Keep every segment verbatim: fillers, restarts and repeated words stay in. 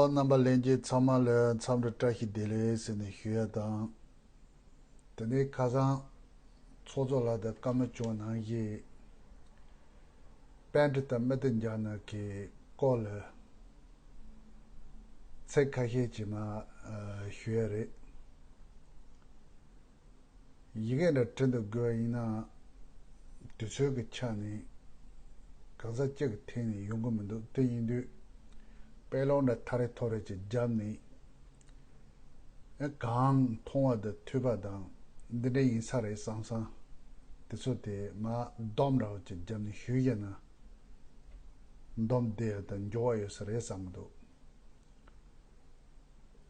རྣམ་པ་ལྷན་རྒྱས་ཚང་མ་ལ་འཚམས་འདྲི་བཀྲ་ཤིས་བདེ་ལེགས་ཟེར་ནས་ཞུ་ཡ་དང་། དེ་ནས་ཁ་སང་ཚོགས་གཙོ་ལགས་དང་བཀའ་མོལ་བྱུང་བ་ནང་བཞིན་པཎྜི་ཏ་མི་ཏྲ་ཛྙཱ་ན་གི་སྐོར་ལ་ཚིག་ཁ་ཤས་ཅིག་མར་ཞུ་ཡ་རེད། ཡི་གེ་འདྲ་བྲིས་འདུག་དགོས་པ་ཡིན་ན། དུས་ཚོད་ཀྱི་ཆ་ནས་གང་ཟག་གཅིག་གི་ཐད་ནས་ཡོང་གི་མི་འདུག་དེ་ཡིན་དུས་དཔེ་ཀློག་འདྲ་ཐ་རེ་ཐོ་རེ་ཅིག་བརྒྱབ་ནས། ཨེ་གང་མཐོང་བ་དང་ཐོས་པ་དང་འདི་འདྲ་ཡིན་ས་རེད་བསམ་བསམ། དེ་ཚོ་དེ་མར་སྡོམ་འདྲ་བོ་ཅིག་བརྒྱབ་ནས་ཞུས་ཡིན་ན། སྡོམ་བདེ་ཡ་དང་འགྱུར་བ་ཡོད་ས་རེད་བསམ་གྱི་འདུག་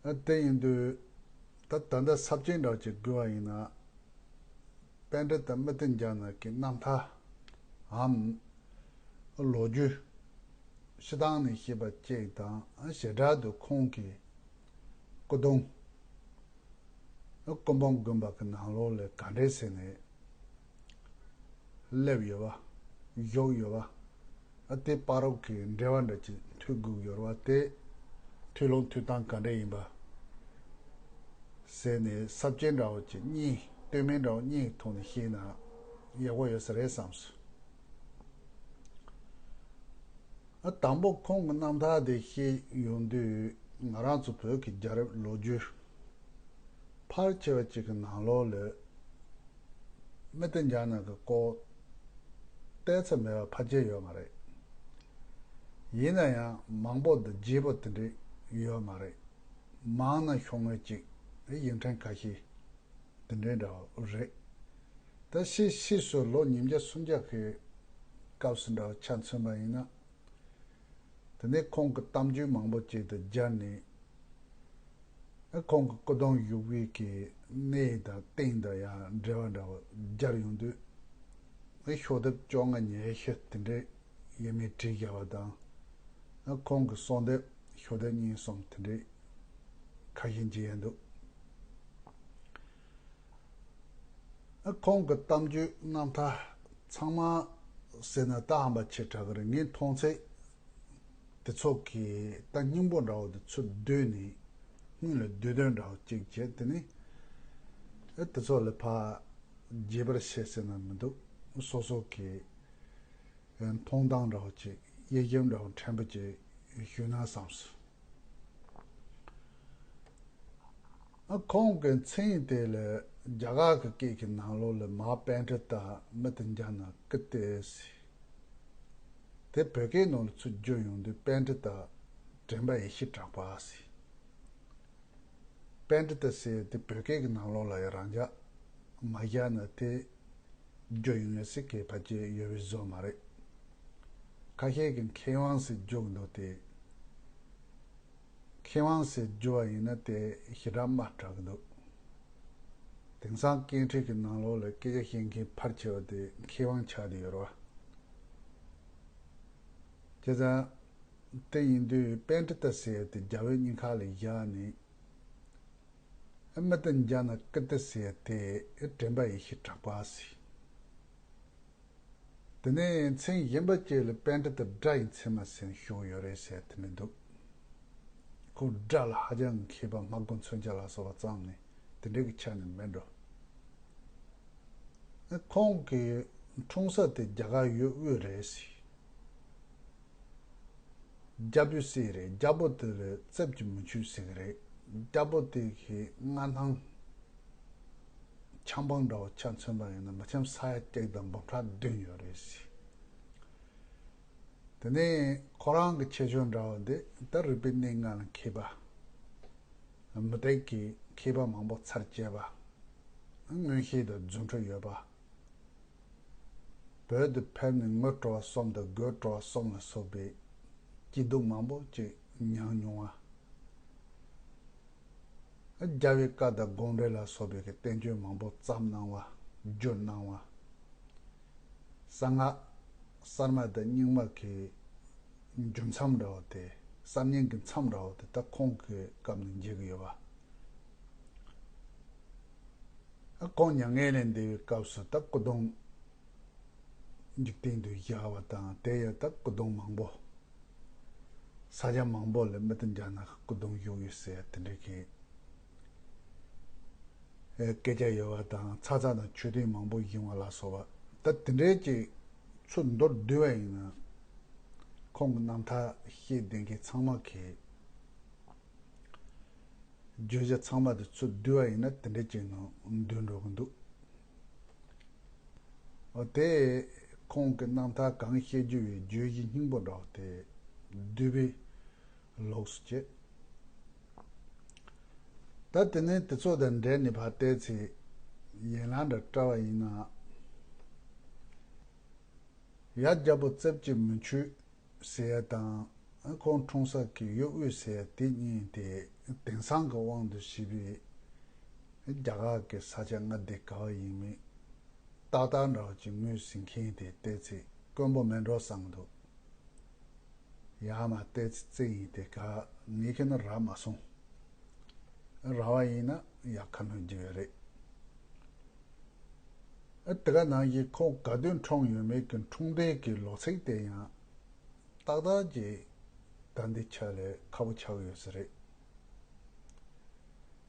ཨ་དེ་ཡིན་དུས། ད་ད་ལྟ་ས་བཅད་འདྲ་བོ་ཅིག་དགོས་པ་ཡིན་ན། པཎྜི་ཏ་མི་ཏྲ་ཛྙཱ་ན་གི་རྣམ་ཐར་འམ་ལོ་རྒྱུས་སྤྱིར་བཏང་ནས་བཤད་པ་གཅིག་དང་། བྱེ་བྲག་ཏུ་ཁོང་གི་སྐུ་གདུང་ཀུན་སྤངས་དགོན་པ་གི་ནང་ལོགས་ལ་ག་འདྲས་ཟེར་ནས་སླེབས་ཡོད་པ། བཞུགས་ཡོད་པ། ཨ་དེ་བར་དུ་གི་འབྲེལ་བ་འདྲ་ཅིག་མཐུད་དགོས་ཡོད་རེད་བ། དེ་མཐུད་ལུགས་མཐུད་སྟངས་ག་འདྲ་ཡིན་པ་ཟེར་ནས་ས་བཅད་འདྲ་བོ་ཅིག་གཉིས། སྟོད་སྨད་འདྲ་བོ་གཉིས་ཀྱི་ཐོག་ནས་བཤད་ན་ཡག་པོ་ཡོད་ས་རེད་བསམས་སོང་། ཨ་དང་པོ་ཁོང་གི་རྣམ་ཐར་དེ་བཤད་ཡོང་དུས། ང་རང་ཚོ་བོད་ཀྱི་རྒྱལ་རབས་ལོ་རྒྱུས་ཕལ་ཆེ་བ་ཅིག་གི་ནང་ལོགས་ལ་མི་ཏྲ་ཛྙཱ་ན་གི་སྐོར་ཏོག་ཙམ་མེད་པ་ཕལ་ཆེར་ཡོད་མ་རེད། ཡིན་ན་ཡང་མང་པོ་དང་བརྗེ་པོ་དེ་འདྲ་ཡོད་མ་རེད། མང་ན་ཤོང་ངེས་ཅིག་ཡིག་ཕྲེང་ཁ་ཤས་དེ་འདྲ་འདྲ་བོ་རེད། ད་ཕྱིས་ཕྱིས་སུ་ལོ་ཉིས་བརྒྱ་སུམ་བརྒྱ་གི་སྐབས་སུ་འདྲ་བོ་ཆ་མཚོན་པ་ཡིན་ན། དེ་ནས་ཁོང་གི་གཏམ་རྒྱུད་མང་པོ་ཅིག་དང་སྦྱར་ནས། ཁོང་གི་སྐུ་གདུང་བཞུགས་པའི་གི་གནས་དང་རྟེན་དང་ཡང་འབྲེལ་བ་འདྲ་བོ་སྦྱར་ཡོང་དུས། ཤོག་ལྡེབ་བཅོ་ལྔ་ཉི་ཤུ་དེ་འདྲའི་ཡས་མས་བྲིས་བཞག་པ་དང་། ཁོང་གི་གསོལ་འདེབས་ཤོག་ལྡེབ་གཉིས་གསུམ་དེ་འདྲའི་ཁ་ཤས་མཇལ་ཡ་འདུག་ཁོང་གི་གཏམ་རྒྱུད་རྣམ་ཐར་ཚང་མ་ཟེར་ན་ད་ཧམ་པ་ཆེ་དྲགས་ཀྱི་རེད། ངས་མཐོང་ཚད་དེ་ཚོ་གི་ད་སྙིང་པོ་འདྲ་བོ་དེ་ཚུར་བསྡུས་ནས་སྔོན་ལ་བསྡུས་དོན་འདྲ་བོ་གཅིག་བྱས། དེ་ནས་ཨེ་དེ་ཚོ་ལ་ཕར་རྒྱས་པར་བཤད་ཟེར་ན་མི་འདུག་སོ་སོ་གི་མཐོང་སྟངས་འདྲ་བོ་ཅིག་དབྱེ་ཞིབ་འདྲ་བོ་ཕྲན་བུ་ཅིག་ཞུས་ན་བསམས་སོང་། ཨ་ཁོང་གི་མཚན་དེ་ལ་རྒྱ་གར་གྱི་སྐད་ཀྱི་ནང་ལོགས་ལ་མ་པཎྜི་ཏ་མི་ཏྲ་ཛྙཱ་ན་ཀི་ཏི་ཟེར། དེ་བོད་སྐད་ནང་ལ་ཚུར་བསྒྱུར་ཡོང་དུས་པཎྜི་ཏ་དྲན་པ་ཡེ་ཤེས་གྲགས་པ་ཟེར། པཎྜི་ཏ་ཟེར་དེ་བོད་སྐད་ཀྱི་ནང་ལོགས་ལ་ཡང་རང་འཇགས་མ་བཞག་ན་དེ་བསྒྱུར་ཡོང་ཡ་ཟེར་མཁན་ཕལ་ཆེར་ཡོད་པའི་བཟོ་མ་རེད། ཁ་ཤས་ཀྱིས་མཁས་དབང་ཟེར་བསྒྱུར་གྱི་འདུག་སྟེ། མཁས་དབང་ཟེར་བསྒྱུར་བ་ཡིན་ན་དེ་ཞེ་དྲག་དམའ་དྲགས་ཀྱི་འདུག་དེང་སང་སྐད་འཕྲིན་གྱི་ནང་ལོགས་ལ་སྐད་ཆ་བཤད་མཁན་ཕལ་ཆེ་བ་དེ་མཁས་དབང་ཆགས་བསྡད་ཡོད་རེད་བ། བྱས་ཙང་། དེ་ཡིན་དུས་པཎྜི་ཏ་ཟེར་དེ་རྒྱ་བོད་གཉིས་ཀ་ལ་བཞག་ནས། མི་ཏྲ་ཛྙཱ་ན་ཀི་ཏི་ཟེར་དེ་དྲན་པ་ཡེ་ཤེས་གྲགས་པ་ཟེར། དེ་ནས་མཚན་གཞན་པ་ཅིག་ལ་པཎྜི་ཏ་སྒྲ་ཡི་མཚན་མ་ཟེར་ཞུགས་ཡོད་རེད་ཟེར་དེ་འདྲ་འདུག་ཁོ་སྒྲ་ལ་ཧ་ཅང་མཁས་པ། སྨྲ་སྒོ་མཚོན་ཆ་ལ་སོགས་པ་ཙམ་ནས་དེ་འདྲ་གི་ཆ་ནས་མེད་འགྲོ། ཁོང་གི་འཁྲུངས་ས་དེ་རྒྱ་གར་ཡུལ་དབུས་རེད་ཟེར། རྒྱལ་པོའི་སྲས་རེད། རྒྱལ་པོ་དེ་ལ་རྩིབས་ཀྱི་མུ་ཁྱུད་ཟེར་གི་རེད། རྒྱལ་པོ་དེ་གི་མངའ་ཐང་ཆབ་འབངས་འདྲ་བོ་ཆ་མཚོན་པ་ཡིན་ན་མི་ཆེན་ས་ཡ་གཅིག་དང་འབུམ་ཕྲག་བདུན་ཡོད་རེད་ཟེར། དེ་ནས་ཁོ་རང་གི་ཁྱད་ཆོས་འདྲ་བོ་འདི་ད་རིག་པའི་གནས་ལྔ་ལ་མཁས་པ། མུ་སྟེགས་ཀྱི་མཁས་པ་མང་པོ་ཚར་བཅད་པ། མངོན་ཤེས་དང་རྫུ་འཕྲུལ་ཡོད་པ། བོད་དུ་ཕེབས་ནས་ངོ་སྤྲོ་བ་གསུམ་དང་སྒོས་སྤྲོ་བ་གསུམ་ལ་སོགས་པའི་སྐྱིད་སྡུག་མང་པོ་ཅིག་མྱངས་མྱོང་བ། རྒྱལ་བའི་བཀའ་དང་དགོངས་འགྲེལ་ལ་སོགས་པའི་གི་བསྟན་བཅོས་མང་པོ་བརྩམས་གནང་བ། བསྒྱུར་གནང་བ། གསང་སྔགས་གསར་མ་དང་རྙིང་མ་གི་རྒྱུ་མཚམས་འདྲ་བོ་དེ། གསར་རྙིང་གི་མཚམས་འདྲ་བོ་དེ་ད་ཁོང་གི་སྐབས་ནས་འབྱེད་ཀྱི་ཡོད་པ། ཁོང་མྱ་ངན་ལས་འདས་པའི་སྐབས་སུ་ད་སྐུ་གདུང་འཇིག་རྟེན་དུ་བཞག་པ་དང་། དེ་ཡང་ད་སྐུ་གདུང་མང་པོ། ས་ཆ་མང་པོ་ལ་མི་དང་རྒྱ་ནག་གི་སྐུ་གདུང་བཞུགས་ཡོད་ཟེར་དེ་འདྲའི་གི་སྐད་ཆ་ཡོད་པ་དང་ཚ་ཚ་དང་མཆོད་རྟེན་མང་པོ་བཞེངས་པ་ལ་སོགས་པ་ད་དེ་འདྲའི་གི་ཚུར་མདོར་བསྡུས་པ་ཡིན་ན། ཁོང་གི་རྣམ་ཐར་ཤེས་ལྡན་མཁན་ཚང་མ་གི་བརྗོད་བྱ་ཚང་མ་དེ་ཚུར་བསྡུས་པ་ཡིན་ན་དེ་འདྲ་ཅིག་ནང་འདུས་འགྲོ་གི་འདུག་འོ་དེ་ཁོང་གི་རྣམ་ཐར་གང་བཤད་རྒྱུ་བའི་བརྗོད་གཞི་སྙིང་པོ་འདྲ་བ་དེ་བསྡུས་པའི་ལོགས་སུ་བྱས། ད་དེ་ནས་དེ་ཚོ་དང་འབྲེལ་ནས་ཕར་བལྟས་ཚེ་ཡན་ལག་འདྲ་བཀྲལ་བ་ཡིན་ན། ཡ་རྒྱལ་པོ་རྩིབས་ཀྱིས་མི་འཆོས་ཟེར་ཡ་དང་། ཁོང་འཁྲུངས་ས་གི་ཡུལ་དབུས་ཟེར་ཡ་དེ་གཉིས་དེ་དེང་སང་གི་དབང་དུ་བྱས་པའི་རྒྱ་གར་གྱི་ས་ཆ་མངའ་སྡེ་ག་བ་ཡིན་མིན་ཏག་ཏག་འདྲ་བ་ཅིག་ངོས་ཟིན་མཁན་དེ་བལྟས་ཚེ་དཀོན་པོ་མེད་འགྲོ་བསམ་འདུག་ཡར་མར་བལྟས་ཚེ་རྩིབས་ཡིན་དེ་ག་ངས་ཁྱེད་ན་རག་མ་སོང་། རག་པ་ཡིན་ན་ཡག་ཁ་སྣོན་རྒྱུ་ཡོད་རེད། ཨ་དེ་ག་ནང་བཞིན་ཁོང་ག་དུས་འཁྲུངས་ཡོད་མེད་ཀྱི་འཁྲུངས་འདས་ཀྱི་ལོ་ཚིགས་དེ་ཡང་ཏག་ཏག་ཅིག་ད་འདི་ཆ་ལས་ཁག་པོ་ཆགས་ཡོད་ས་རེད།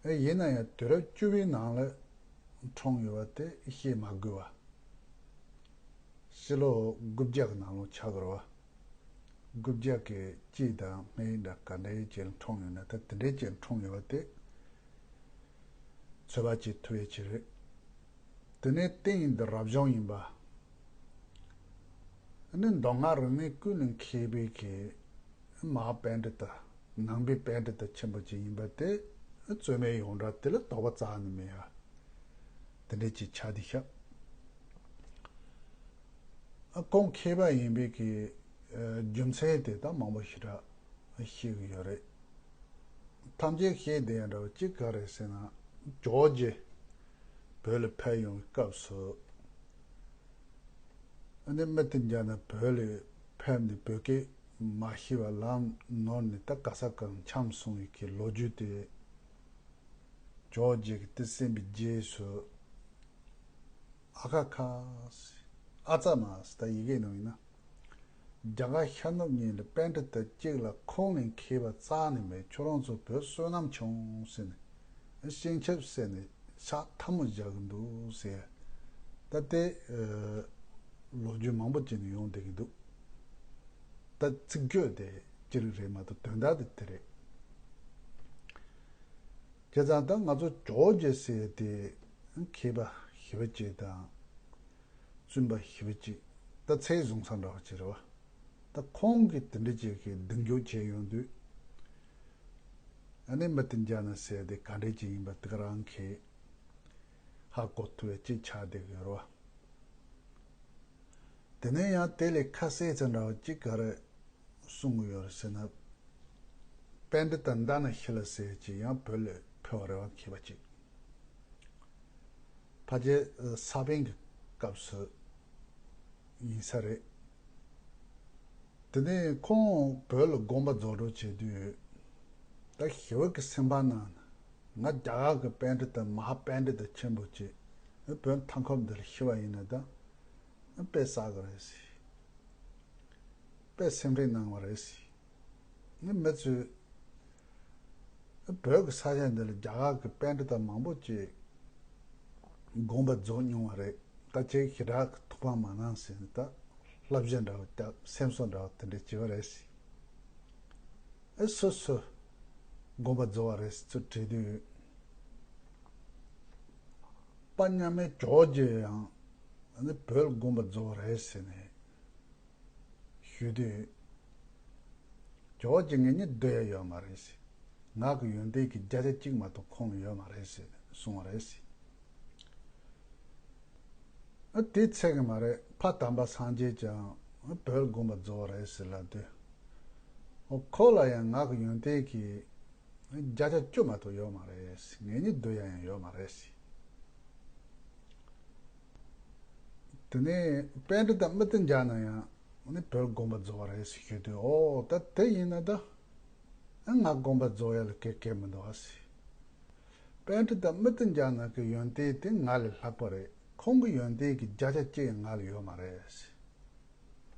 ཨ་ཡིན་ན་ཡང་དུས་རབས་བཅུ་པའི་ནང་ལ་འཁྲུངས་ཡོད་པ་དེ་བཤད་མ་དགོས་པ། ཕྱི་ལོ་དགུ་བརྒྱ་གི་ནང་ལོགས་ཆགས་དགོས་རེད་བ། དགུ་བརྒྱ་གི་གཅིག་དང་སྨད་འདྲ་ག་འདྲའི་ཅིག་འཁྲུངས་ཡོད་ན་ད་དེ་འདྲའི་ཅིག་འཁྲུངས་ཡོད་པ་དེ་ཚོད་དཔག་བྱེད་ཐུབ་ཡ་ཅིག་རེད། དེ་ནས་ཏིང་འདི་རབ་བྱུང་ཡིན་པ། ཨ་ནི་མདོ་སྔགས་རིག་གནས་ཀུན་ལས་མཁས་པའི་གི་མ་ཧཱ་པཎྜི་ཏ། ནང་པའི་པཎྜི་ཏ་ཆེན་པོ་ཅིག་ཡིན་པ་དེ་རྩོད་མེད་ཡོངས་གྲགས་དེ་ལ་དོགས་པ་རྩ་ནས་མེད་ཡ། དེ་འདྲ་ཅིག་ཆགས་བསྡད་ཤག་ཨ་ཁོང་མཁས་པ་ཡིན་པའི་གི་ཨ་རྒྱུ་མཚན་དེ་དག་མང་པོ་ཞེ་དྲག་ཤེས་ཀྱི་ཡོད་རེད། ཐམས་ཅད་ཤེས་བསྡད་ཡ་འདྲ་བ་གཅིག་ག་རེ་ཟེར་ན་ཇོ་རྗེ་བོད་ལ་ཕེབས་ཡོང་བའི་སྐབས་སུ། ཨ་ནི་མི་དེ་འཇག་ན་བོད་ལ་ཕེབས་ནས་བོད་སྐད་མ་ཤེས་པ་ལམ་ནོར་ནས་ད་ག་ས་གང་འཁྱམས་སོང་བའི་གི་ལོ་རྒྱུས་དེ། ཇོ་རྗེ་གིས་དེ་གསན་པའི་རྗེས་སུ། ཨ་ཁ་ཁ། ཨ་ཙ་མ་ཟེར་ད་ཡི་གེ་ནང་ཡིན་ན། རྒྱ་གར་ཤར་ནུབ་གཉིས་ལ་པཎྜི་ཏ་གཅིག་ལ་ཁོང་ལས་མཁས་པ་རྩ་ནས་མེད། ཁྱོད་རང་ཚོ་བོད་བསོད་ནམས་ཆུང་ཟེར་ནས་སྤྱན་ཆབ་བསད་ནས་ཕྱག་ཐལ་མོ་བཞག་གི་འདུག་ཟེར། ད་དེ་ལོ་རྒྱུས་མང་པོ་བྱས་ནས་ཡོང་བསྡད་ཀྱི་འདུག་ད་ཚིག་བརྗོད་དེ་ཅི་རིགས་རེད་མ་གཏོགས་དོན་དག་དེ་དེ་རེད། བྱས་ཙང་ད་ང་ཚོ་ཇོ་རྗེ་ཟེར་དེ་མཁས་པ་ཞེ་པོ་ཅིག་དང་། བཙུན་པ་ཞེ་པོ་ཅིག་ད་ཚད་བཟུང་ས་འདྲ་བ་ཅིག་རེད་བ། ད་ཁོང་གིས་དེ་འདྲ་ཅིག་གི་གདེང་འཇོག་བྱས་ཡོང་དུས། ཨ་ནི་མི་དེ་འཇག་ན་ཟེར་དེ་ག་འདྲ་ཅིག་ཡིན་པ་དེ་ག་རང་གིས་ཧ་གོ་ཐུབ་པའི་ཅིག་ཆགས་བསྡད་ཀྱི་ཡོད་རེད་བ། དེ་ནས་ཡང་དེ་ལས་ཁ་གསལ་ཙམ་འདྲ་བ་ཅིག་ག་རེ་གསུང་གི་ཡོད་རེད་ཟེར་ན། པཎྜི་ཏ་ཌཱ་ན་ཤཱི་ལ་ཟེར་ཅིག་ཡང་བོད་ལ་ཕེབས་པ་རེད་བ། མཁས་པ་ཅིག་ཕལ་ཆེར་ས་པཎ་གྱི་སྐབས་སུ་ཡིན་ས་རེད། དེ་ནས་ཁོང་བོད་ལ་དགོངས་པ་རྫོགས་འགྲོ་བྱེད་དུས། ད་ཞི་བ་གི་སེམས་དཔའ་ནང་ང་རྒྱ་གར་གྱི་པཎྜི་ཏ་མ་ཧཱ་པཎྜི་ཏ་ཆེན་པོ་ཅིག་བོད་མཐའ་འཁོབ་འདི་ལ་ཤི་བ་ཡིན་ན་ད་དཔེ་བསགས་གི་རེད་ཟེར། དཔེ་སེམས་ཁྲལ་གནང་བ་རེད་ཟེར། ནི་མི་ཚོས་བོད་ཀྱི་ས་ཆ་འདི་ལ་རྒྱ་གར་གྱི་པཎྜི་ཏ་མང་པོ་ཅིག་དགོངས་པ་རྫོགས་མྱོང་བ་རེད། ད་ཁྱེད་ཞེ་དྲག་གི་ཐུགས་ཕམ་མ་གནང་ཟེར་ནས་ད་བསླབ་བྱ་འདྲ་བོ་སྐྱབས་སེམས་གསོ་འདྲ་བོ་དེ་འདྲ་བྱས་པ་རེད་ཟེར། ཨེ་སོ་སོ་དགོངས་པ་རྫོགས་པ་རེད་ཟེར་ཚུར་དྲིས་དུས། པ་མཉམ་མེད་ཇོ་རྗེ་ཡང་ནི་བོད་དགོངས་པ་རྫོགས་པ་རེད་ཟེར་ནས། ཞུས་དུས། ཇོ་བོ་རྗེ་ངེད་གཉིས་སྡོད་ཡ་ཡོད་མ་རེད་ཟེར། ངག་གི་ཡོན་ཏན་གྱི་བརྒྱ་ཆ་གཅིག་མ་གཏོགས་ཁོང་ལ་ཡོད་མ་རེད་ཟེར་གསུངས་པ་རེད་ཟེར། ཨ་དེ་ཚད་གི་མ་རེད། ཕ་དམ་པ་སངས་རྒྱས་ཀྱང་བོད་དགོངས་པ་རྫོགས་པ་རེད་ཟེར་ལབ་དུས། ཨོ་ཁོ་ལ་ཡང་ངག་གི་ཡོན་ཏན་གྱི་བརྒྱ་ཆ་བཅུ་མ་གཏོགས་ཡོད་མ་རེད་ཟེར། ངེད་གཉིས་སྡོད་ཡ་ཡང་ཡོད་མ་རེད་ཟེར། དེ་ནས་པཎྜི་ཏ་དམིགས་རྟེན་རྒྱ་ན་ཡང་ནི་བོད་དགོངས་པ་རྫོགས་པ་རེད་ཟེར་ཞུས་དུས། ཨོ་ད་དེ་ཡིན་ན་ད་ང་དགོངས་པ་རྫོགས་ཡ་ལ་གེ་གེ་མི་འདུག་ཨ་ཟེར། པཎྜི་ཏ་དམིགས་རྟེན་རྒྱ་ན་གི་ཡོན་ཏན་དེ་ང་ལས་ལྷག་པ་རེད། ཁོང་གི་ཡོན་ཏན་གྱི་བརྒྱ་ཆ་གཅིག་ཡང་ང་ལ་ཡོད་མ་རེད་ཟེར།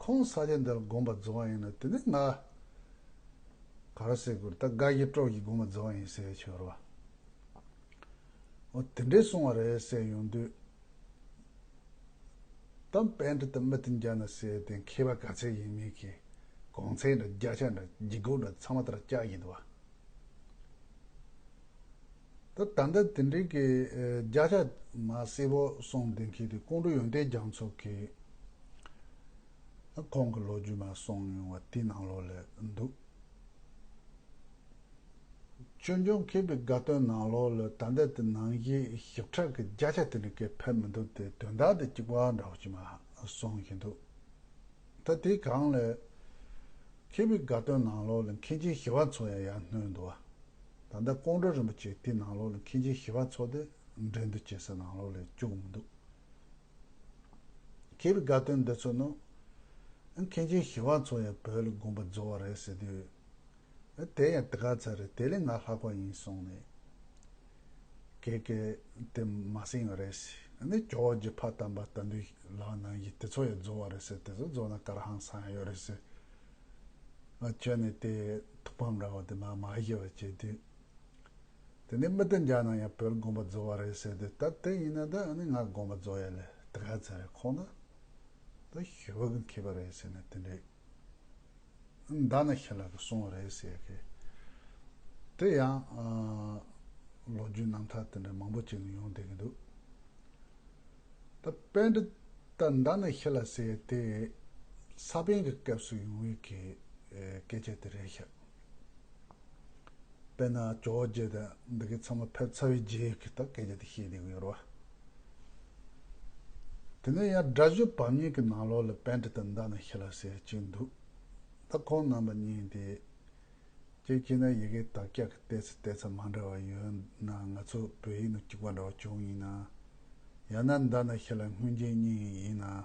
ཁོང་ས་ཆ་འདི་ལ་དགོངས་པ་རྫོགས་པ་ཡིན་ན་དེ་ནི་ང་ ག་རེ་ཟེར་དགོས་རེད། ད་དགའ་བཞི་སྤྲོ་བཞི་སྒོམ་པ་རྫོགས་པ་ཡིན་ཟེར་ཡ་ཆོས་རེད་བ། འོ་དེ་འདྲའི་གསུང་བ་རེད་ཟེར་ཡོང་དུས། ད་པཎྜི་ཏ་མི་ཏི་ཛྙཱ་ན་ཟེར་དེ་མཁས་པ་ག་ཚད་ཡིན་མིན་གྱི་གོང་ཚད་འདྲ་བརྒྱ་ཆ་འདྲ་ལྗིད་ཁོག་འདྲ་ཚང་མ་ལྟར་བཅག་ཡིན་འདུག་བ། ད་ད་ལྟ་དེ་འདྲའི་གི་ཨེ་བརྒྱ་ཆ་མ་གསལ་པོ་གསུངས་བསྡད་མཁན་དེ་ཀོང་སྤྲུལ་ཡོན་ཏན་རྒྱ་མཚོ་གིས་ཁོང་གི་ལོ་རྒྱུས་མ་གསུངས་ཡོང་བ་དེའི་ནང་ལོགས་ལ་འདུག་ཆོས་འབྱུང་མཁས་པའི་དགའ་སྟོན་ནང་ལོགས་ལ་ད་ལྟ་དེ་ནང་བཞིན་ཞིབ་ཕྲ་གི་བརྒྱ་ཆ་དེ་འདྲ་གི་ཕེབས་མི་འདུག་སྟེ། དོན་དག་དེ་གཅིག་པ་འདྲ་བོ་ཅིག་མ་གསུངས་བཞིན་འདུག་ད་དེའི་སྒང་ལ་མཁས་པའི་དགའ་སྟོན་ནང་ལོགས་ལ་མཁན་ཆེན་ཞི་བ་འཚོ་ཡང་ཡར་སྣོན་འདུག་བ། ད་ལྟ་ཀོང་སྤྲུལ་རིན་པོ་ཆེ་དེའི་ནང་ལོགས་ལ་མཁན་ཆེན་ཞི་བ་འཚོ་དེ་འགྲན་བསྡུར་བྱེད་ས་ནང་ལོགས་ལ་བཅུག་མི་འདུག་མཁས་པའི་དགའ་སྟོན་འདི་ཚོ་ནི་མཁན་ཆེན་ཞི་བ་འཚོ་ཡང་བོད་ལ་དགོངས་པ་རྫོགས་པ་རེད་ཟེར་དུས། དེ་ཡང་དེ་ག་ཚོད་རེད། དེ་ལས་ང་ལྷག་པ་ཡིན་གསུངས་ནས་གེ་གེ་དེ་མ་ཟིན་པ་རེད་ཟེར། ཨ་ནི་ཇོ་བོ་རྗེ་ཕ་དམ་པ་ད་འདི་ལག་ནང་བཞིན་དེ་ཚོ་ཡང་རྫོགས་པ་རེད་ཟེར། དེ་ཚོ་རྫོགས་ན་ག་རེ་ཧང་སང་ཡོད་རེད་ཟེར། ཨ་ཁྱོད་ནི་དེ་ཐུགས་ཕམ་འདྲ་བ་དེ་མ་མ་བཞེས་པ་བྱས་དུས། དེ་ནས་མི་ཏི་ཛྙཱ་ན་ཡང་བོད་དགོངས་པ་རྫོགས་པ་རེད་ཟེར་ཏེ། ད་དེ་ཡིན་ན་ད་ཨ་ནི་ང་དགོངས་པ་རྫོགས་ཡ་ལས་དེ་ག་ཚད་རེད། ཁོང་ན་ད་ཞི་བ་གི་མཁས་པ་རེད་ཟེར་ནས་དེ་འདྲའི་མདའ་ནག་ཤི་ལ་གི་གསུང་བ་རེད་ཟེར་གི། དེ་ཡང་ཨ་ལོ་རྒྱུས་རྣམ་ཐར་དེ་འདྲ་མང་པོ་ཅིག་ནས་ཡོང་བསྡད་ཀྱི་འདུག་ད་པཎྜི་ཏ་མདའ་ནག་ཤི་ལ་ཟེར་དེ་ས་པཎ་གྱི་སྐབས་སུ་ཡོང་བའི་གི་ཨེ་སྐད་ཆ་དེ་རེད་ཤག་དཔེར་ན་ཇོ་བོ་རྗེ་དང་འདི་གའི་ཚང་མ་ཕེབས་ཚར་བའི་རྗེས་ཀྱི་ད་སྐད་ཆ་དེ་བཤད་བསྡད་ཀྱི་ཡོད་རེད་བ། དེ་ནས་ཡང་སྒྲ་སྦྱོར་བམ་གཉིས་ཀྱི་ནང་ལོགས་ལ་པཎྜི་ཏ་མདའ་ནག་ཤི་ལ་ཟེར་གཅིག་འདུག་ད་ཁོང་རྣམ་པ་གཉིས་དེ། གཅིག་བྱས་ན་ཡི་གེ་དག་ཆ་གི་ཏོག་ཙམ་ཏོག་ཙམ་མ་འདྲ་བ་ཡོད་ན། ང་ཚོ་བོད་ཡིག་ནང་གཅིག་པ་འདྲ་བ་བྱུང་ཡིན་ན། ཡང་ན་མདའ་ནག་ཤི་ལ་སྔོན་རྗེས་གཉིས་ཡིན་ན།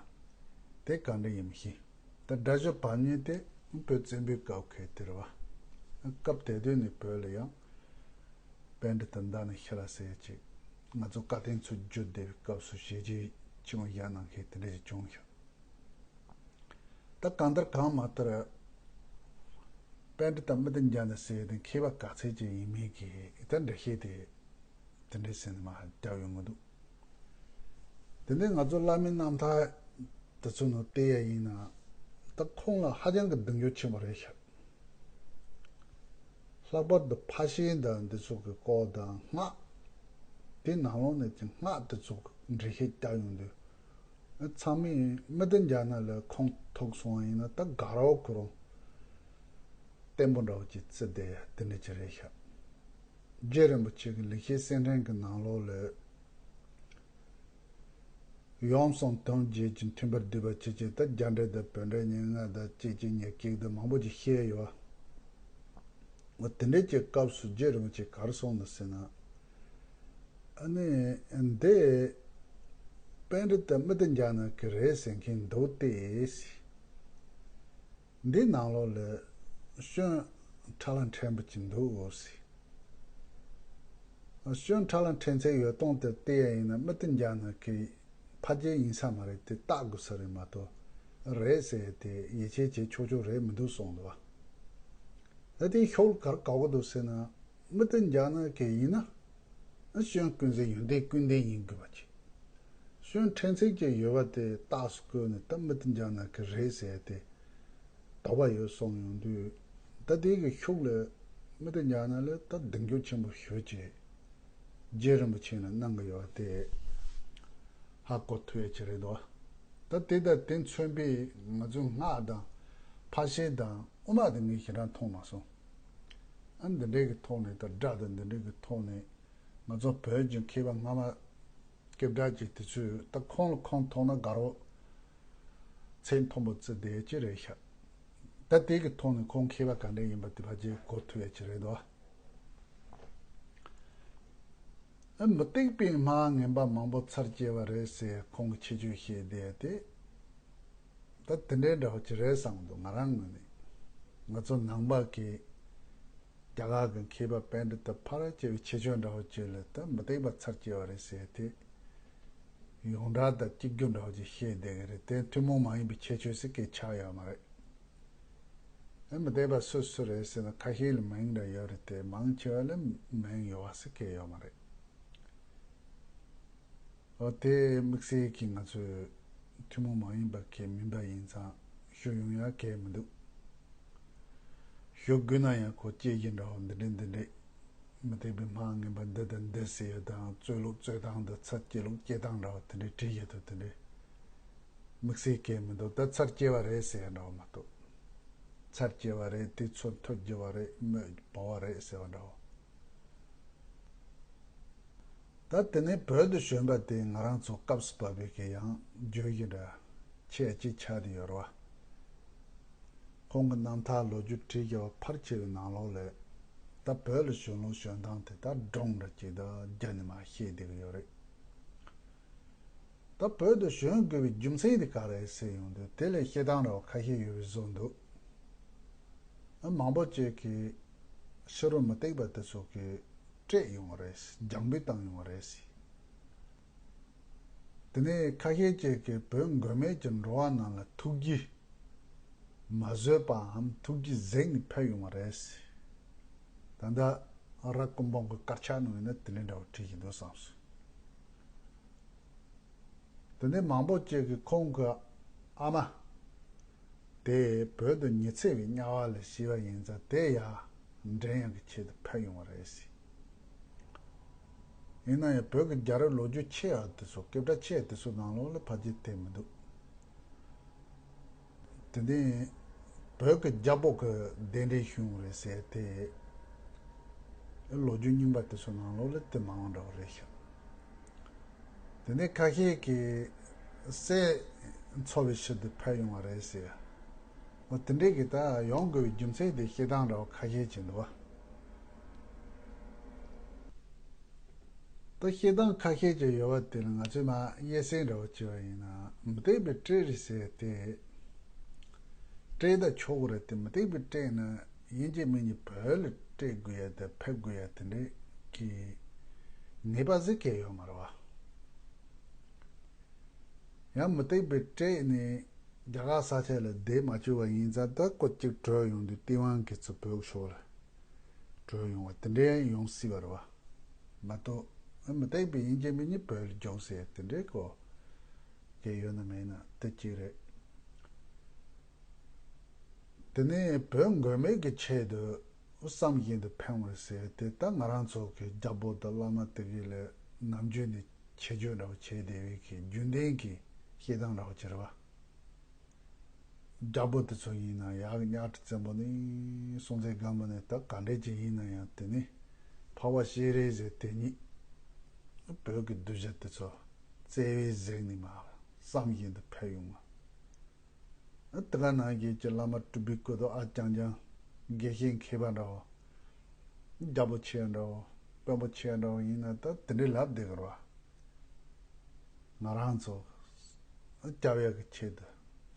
དེ་ག་འདྲ་ཡིན་མི་ཤེས། ད་སྒྲ་སྦྱོར་བམ་གཉིས་དེ་བོད་བཙན་པོའི་སྐབས་ཁེལ་དེ་རེད་བ། སྐབས་དེ་དུས་ནས་བོད་ལ་ཡང་པཎྜི་ཏ་མདའ་ནག་ཤི་ལ་ཟེར་ཅིག་ང་ཚོ་བཀའ་བསྟན་འཛིན་བརྒྱུད་བསྡད་པའི་སྐབས་སུ་ཞལ་ཆད་ཆེན་པོ་བཞག་གནང་མཁན་དེ་འདྲ་ཞིག་བྱུང་ཤག་ད་གང་ལྟར་གང་མ་ལྟར། པཎྜི་ཏ་མི་ཏི་ཛྙཱ་ན་ཟེར་དེ་མཁས་པ་ག་ཚད་ཅིག་ཡིན་མིན་གྱི་ད་འགྲེལ་བཤད་དེ་དེ་འདྲའི་ཟེར་ནས་མར་བརྒྱབ་ཡོང་གི་འདུག་དེ་ནས་ང་ཚོ་བླ་མའི་རྣམ་ཐར་དེ་ཚོ་ནང་བལྟས་ཡ་ཡིན་ན། ད་ཁོང་ལ་ཧ་ཅང་གི་གདེང་འཇོག་ཆེན་པོ་རེད་ཤག་ལྷག་པར་དུ་ཕར་ཕྱིན་དང་འདི་ཚོ་གི་སྐོར་དང་སྔགས། དེ་ནང་ལོགས་ནས་ཀྱི་སྔགས་དེ་ཚོ་གི་འགྲེལ་བཤད་བརྒྱབ་ཡོང་དུས། ཚང་མས་མི་ཏི་ཛྙཱ་ན་ལ་ཁོང་ཐུག་སོང་བ་ཡིན་ན་ད་དགའ་རབ་ཁོ་རང་བརྟན་པོ་འདྲ་བོ་ཅིག་བརྩི་བསྡད་ཡ་དེ་འདྲ་ཅིག་རེད་ཤག་རྗེ་རིན་པོ་ཆེ་གི་ལེགས་བཤད་གསེར་ཕྲེང་གི་ནང་ལོགས་ལ། ཡུམ་གསུམ་དོན་བརྒྱད་ཀྱི་མཐུན་པར་བསྡུས་པ་ཅི་བྱེད་དེ་རྒྱ་འགྲེལ་དང་བོད་འགྲེལ་ཉེར་ལྔ་དང་གཅིག་གཅིག་ཉེར་གཅིག་དང་མང་པོ་ཅིག་བཤད་ཡོད། འོ་དེ་འདྲའི་ཀྱི་སྐབས་སུ་རྗེ་རིན་པོ་ཆེ་ག་རེ་གསུངས་འདུག་ཟེར་ན། ཨ་ནི་འདི་པཎྜི་ཏ་མི་ཏི་ཛྙཱ་ན་གི་རེད་ཟེར་མཁན་འདུག་སྟེ། འདི་ནང་ལོགས་ལ་སྐྱོན་ཕྲ་ལ་ཕྲན་བུ་ཅིག་འདུག་ཟེར། སྐྱོན་ཕྲ་ལ་ཕྲན་ཚེགས་ཡོད་སྟངས་དེ་བལྟས་ཡ་ཡིན་ན་མི་ཏི་ཛྙཱ་ན་གི་ཕ་རྒྱལ་ཡིན་ས་མ་རེད་དེ་བརྟག་དགོས་ས་རེད་མ་གཏོགས་རེད་ཟེར་ཏེ་ཡིད་ཆེས་བྱེད་ཆོག་ཆོག་རེད་མི་འདུག་གསུངས་འདུག་བ། ད་དེའི་ཤུགས་ག་རེ་གོ་གི་འདུག་ཟེར་ན། མི་ཏི་ཛྙཱ་ན་གི་ཡིན་ན་སྐྱོན་ཀུན་ཟད་ཡོན་ཏན་ཀུན་ལྡན་ཡིན་དགོས་པ་ཅིག་སྐྱོན་ཕྲན་ཚེགས་ཅིག་ཡོད་པ་དེ་རྟགས་སུ་བཀོད་ནས་ད་མི་ཏི་ཛྙཱ་ན་གི་རེད་ཟེར་ཏེ་དོགས་པ་ཡོད་གསུངས་ཡོང་དུས། ད་དེ་གི་ཤུགས་ལ་མི་ཏི་ཛྙཱ་ན་ལ་ད་གདེང་འཇོག་ཆེན་པོ་ཞེ་ཅིག་རྗེ་རིན་པོ་ཆེ་ནས་གནང་གི་ཡོད་པ་དེ་ཧ་གོ་ཐུབ་ཡ་ཅིག་རེད་དོ། ད་དེ་དང་དེ་མཚོན་པའི་ང་ཚོའི་སྔགས་དང་ཕར་ཕྱིན་དང་དབུ་མ་དེ་ངས་ཞེ་དྲག་མཐོང་མ་སོང་། ཨ་འདི་འདྲའི་གི་ཐོག་ནས་ད་སྒྲ་དང་འདི་འདྲའི་གི་ཐོག་ནས་ང་ཚོ་བོད་ཀྱི་མཁས་པ་སྔ་མ་སྐད་གྲགས་ཅན་དེ་ཚོས་ད་ཁོང་ལ་ཁོང་མཐོང་ན་དགའ་རབ་ཚད་མཐོན་པོ་བརྩི་བསྡད་ཀྱི་རེད་ཤག་ད་དེ་གི་ཐོག་ནས་ཁོང་མཁས་པ་ག་འདྲ་ཡིན་པ་དེ་ཕལ་ཆེར་གོ་ཐུབ་ཡ་ཅིག་རེད་དོ། ཨ་མུ་སྟེགས་པའི་སྨྲ་བ་ངན་པ་མང་པོ་ཚར་བཅད་པ་རེད་ཟེར་ཁོང་གི་ཁྱད་ཆོས་བཤད་བསྡད་དེ། ད་དེ་འདྲའི་འདྲ་བོ་ཅིག་རེད་བསམ་འདུག་ང་རང་ངོས་ནས། ང་ཚོ་ནང་པ་གི་རྒྱ་གར་གྱི་མཁས་པ་པཎྜི་ཏ་ཕལ་ཆེ་བའི་ཁྱད་ཆོས་འདྲ་བོ་ཅིག་ལ་ད་མུ་སྟེགས་པ་ཚར་བཅད་པ་རེད་ཟེར་དེ། ཡོངས་གྲགས་དང་གཅིག་གྱུར་འདྲ་བོ་ཅིག་བཤད་བསྡད་ཀྱི་རེད་དེ། ཐུན་མོང་མ་ཡིན་པའི་ཁྱད་ཆོས་ཟེར་སྐད་ཆགས་ཡོད་མ་རེད། ཨེ་མི་བསྡད་པ་སུ་སུ་རེད་ཟེར་ན། ཁ་ཤས་ལ་མིང་འདྲ་ཡོད་རེད་དེ། མང་ཆེ་བ་ལ་མིང་ཡོད་པ་ཟེར་མཁན་ཡོད་མ་རེད། འོ་དེ་དམིགས་བསལ་གྱིས་ང་ཚོས་ཐུན་མོང་མ་ཡིན་པ་གལ་མིན་པ་ཡིན་ཙང་ཞུ་ཡོང་ཡ་གལ་མི་འདུག་ཞུ་དགོས་ན་ཡང་ཁོ་སྐྱེ་གཞི་འདྲ་བོ་འདི་འདྲས་འདི་འདྲས། མི་བསྡད་པའི་སྨྲ་ངན་པ་འདི་དང་འདི་ཟེར་ཡ་དང་། རྩོད་ལུགས་རྩོད་སྟངས་དང་། ཚར་སྐྱེ་ལུགས་སྐྱེ་སྟངས་འདྲ་བོ་དེ་འདྲས་བྲིས་ཡོད་དུས། དེ་འདྲས་དམིགས་བསལ་གལ་མི་འདུག་ད་ཚར་སྐྱེ་བ་རེད་ཟེར་ཡ་འདྲ་བོ་མ་གཏོགས། ཚར་སྐྱེ་བ་རེད། དེ་ཚོ་ཐུགས་དགྱེས་པ་རེད། མོས་བོར་བ་རེད་ཟེར་བ་འདྲ་བོ། ད་དེ་ནས་བོད་དུ་བྱོན་པ་དེ་ང་རང་ཚོ་སྐབས་སུ་བབས་པའི་གི་ཡང་བརྗོད་གཞི་འདྲ་ཆེ་ཅིག་ཆགས་བསྡད་ཡོད་རེད་བ། ཁོང་གི་རྣམ་ཐར་ལོ་རྒྱུས་བྲིས་བཞག་པ་ཕལ་ཆེ་བའི་ནང་ལོགས་ལས། ད་བོད་ལ་བྱོན་ལུགས་བྱོན་སྟངས་དེ་ད་སྒྲུང་འདྲ་ཅིག་ད་རྒྱ་ནས་མར་བཤད་བསྡད་ཀྱི་ཡོད་རེད། ད་བོད་དུ་བྱོན་དགོས་པའི་རྒྱུ་མཚན་དེ་ག་རེ་ཟེར་ཡོང་དུས། དེ་ལ་བཤད་སྟངས་འདྲ་བོ་ཁ་ཤས་ཡོད་པའི་བཟོ་འདུག་ཨ། མང་པོ་ཅིག་གིས་ཕྱི་རོལ་མུ་སྟེགས་པ་དེ་ཚོ་གིས་སྤྲད་ཡོང་བ་རེད། རྒྱང་འབུད་བཏང་ཡོང་བ་རེད། དེ་ནས་ཁ་ཤས་ཅིག་གིས་བོད་མགོན་མེད་ཀྱི་འགྲོ་བ་རྣམས་ལ་ཐུགས་རྗེ་མ་བཟོད་པའམ་ཐུགས་རྗེ་གཟིགས་ནས་ཕེབས་ཡོང་བ་རེད། ད་ལྟ་ར་ཀུན་སྤངས་ཀྱི་དཀར་ཆག་ནང་ཡིན་ན་དེ་འདྲ་འདྲ་བོ་བྲིས་ཀྱི་འདུག་བསམ་སོང་། དེ་ནས་མང་པོ་ཅིག་གིས་ཁོང་གི་ཨ་མ་དེ་བོད་དུ་ཉི་ཚེ་བའི་དམྱལ་བ་ལ་ཤི་བ་ཡིན་ཙང་། དེ་ཡང་འདྲེན་ཡག་གི་ཆེད་དུ་ཕེབས་ཡོང་བ་རེད་ཟེར། ཡིན་ན་ཡང་བོད་ཀྱི་རྒྱལ་རབས་ལོ་རྒྱུས་ཆེ་བ་དེ་ཚོ། སྐད་གྲགས་ཆེ་བ་དེ་ཚོ་ནང་ལོགས་ལ་ཕལ་ཆེར་དེ་མི་འདུག་དེ་ནས་བོད་ཀྱི་རྒྱལ་པོ་གི་གདན་འདྲེན་ཞུས་ཡོང་རེད་ཟེར་དེ། ལོ་རྒྱུས་རྙིང་པ་དེ་ཚོ་ནང་ལོགས་ལ་དེ་མང་བ་འདྲ་བོ་རེད་ཤག་དེ་ནས་ཁ་ཤས་ཀྱིས་སྲས་འཚོ་བའི་ཕྱིར་དུ་ཕེབས་ཡོང་བ་རེད་ཟེར། འོ་དེ་འདྲས་ཀྱི་ད་ཡོང་དགོས་པའི་རྒྱུ་མཚན་དེ་བཤད་སྟངས་འདྲ་བོ་ཁ་ཤས་ཅིག་འདུག་བ། ད་བཤད་སྟངས་ཁ་ཤས་ཅིག་ཡོད་པ་དེ་ལ་ང་ཚོས་མར་དབྱེ་གསེང་འདྲ་བོ་བྱས་པ་ཡིན་ན། མུ་སྟེགས་པའི་སྲས་རེད་ཟེར་དེ། སྲས་ད་ཆོག་གི་རེད་དེ། མུ་སྟེགས་པའི་སྲས་ནི་ཡིན་གཅིག་མིན་གཉིས་བོད་ལ་སྲས་དགོས་ཡ་དེ། ཕེབས་དགོས་ཡ་དེ་འདྲས་ཀྱི་ངེས་པ་ཟིག་གང་ཡང་ཡོད་མ་རེད་བ། ཡང་མུ་སྟེགས་པའི་སྲས་ནི་རྒྱ་གར་ས་ཆ་ལ་བསྡད་མ་བཅུག་པ་ཡིན་ཙང་། ད་སྐོར་གཅིག་བྲོས་ཡོང་དུས་སྟེས་དབང་གིས་ཚུར་བོད་ཕྱོགས་ལ་བྲོས་ཡོང་བ་དེ་འདྲའི་ཡོང་སྲིད་པ་རེད་བ། མ་གཏོགས་མུ་སྟེགས་པའི་ཡིན་གཅིག་མིན་གཉིས་བོད་ལ་རྒྱུགས་ཟེར་དེ་འདྲའི་སྐོར་གང་ཡོད་ན་མེད་ན་དེ་གཅིག་རེད། དེ་ནས་བོད་མགོན་མེད་ཀྱི་ཆེད་དུ་བསམ་བཞིན་དུ་ཕེབས་པ་རེད་ཟེར་དེ། ད་ང་རང་ཚོ་གི་རྒྱལ་པོ་དང་བླ་མ་དེ་གི་ལ་ནམ་རྒྱུན་ནས་ཆེ་བརྗོད་འདྲ་བོ་བྱས་བསྡད་པའི་གི་རྒྱུན་ལྡན་གྱི་བཤད་སྟངས་འདྲ་བོ་ཅིག་རེད་བ། རྒྱལ་པོ་དེ་ཚོ་ཡིན་ན་ཡར་གི་གཉའ་ཁྲི་བཙན་པོ་ནས་སྲོང་བཙན་སྒམ་པོ་ནས། ད་ག་འདྲས་ཅིག་ཡིན་ན་ཡང་དེ་ནས་འཕགས་པ་སྤྱན་རས་གཟིགས་དེ་ཉིད་བོད་ཀྱི་གདུལ་བྱ་དེ་ཚོ་བརྩེ་བས་གཟིགས་ནས་མར་བསམ་བཞིན་དུ་ཕེབས་ཡོང་བ། དེ་ག་ནང་བཞིན་གྱི་བླ་མ་སྤྲུལ་པའི་སྐུ་དང་། ཨ་རྐྱང་རྐྱང་། དགེ་བཤེས་མཁས་པ་འདྲ་བོ། རྒྱལ་པོ་ཆེ་འདྲ་བོ། དཔོན་པོ་ཆེ་འདྲ་བོ་ཡིན་ན་ད་དེ་འདྲའི་ལབ་བསྡད་ཀྱི་རེད་བ། ང་རང་ཚོ་སྐྱབས་ཡག་གི་ཆེད་དུ་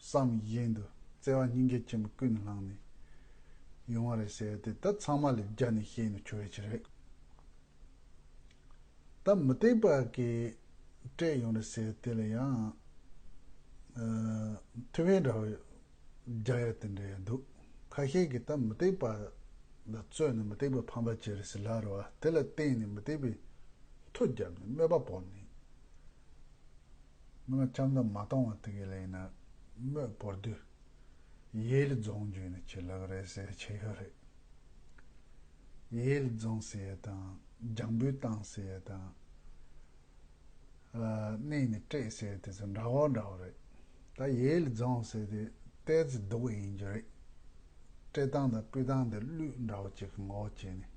བསམ་བཞིན་དུ་བརྩེ་བ་སྙིང་རྗེ་ཆེན་པོ་ཀུན་ནས་བསླངས་ནས་ཡོང་བ་རེད་ཟེར་དེ། ད་ཚང་མ་ལ་རྒྱ་ནས་བཤད་ནས་ཆོག་ཡ་ཅིག་རེད། ད་མུ་སྟེགས་པ་གིས་སྤྲད་ཡོང་རེད་ཟེར་དེ་ལ་ཡང་། ཨ། ཐུབ་པ་འདྲ་བོ་རྒྱག་ཡ་དེ་འདྲ་ཡང་འདུག་ཁ་ཤས་ཀྱིས་ད་མུ་སྟེགས་པ་ལ་རྩོད་ནས་མུ་སྟེགས་པ་ཕམ་པ་བྱས་རེད་ཟེར་ལབ་རེད་བ། དེ་ལ་བརྟེན་ནས་མུ་སྟེགས་པས་མཐུ་བརྒྱབ་ནས་དམོད་པ་བོར་ནས། སྔོན་མ་ཆབ་མདོ་མ་སྟོང་བ་དེ་གི་ལ་ཡིན་ན་དམོད་བོར་དུས། ཡིད་ལ་རྫོང་བརྒྱུད་ནས་ཁྱེར་ལབ་རེད་ཟེར་བྱས་ཡོད་རེད། ཡིད་ལ་རྫོང་ཟེར་ཡ་དང་། རྒྱང་འབུད་བཏང་ཟེར་ཡ་དང་། ཨ། གནས་ནས་སྤྲད་ཟེར་ཡ་དེ་ཚོ་འདྲ་བོ་འདྲ་བོ་རེད། ད་ཡིད་ལ་རྫོང་ཟེར་དེ་ཏོག་ཙམ་སྡུག་པོ་ཡིན་རྒྱུ་རེད། སྤྲད་སྟངས་དང་ཕུད་སྟངས་དེ་གླུད་འདྲ་བོ་ཅིག་གི་ངོ་བོ་བྱས་ནས་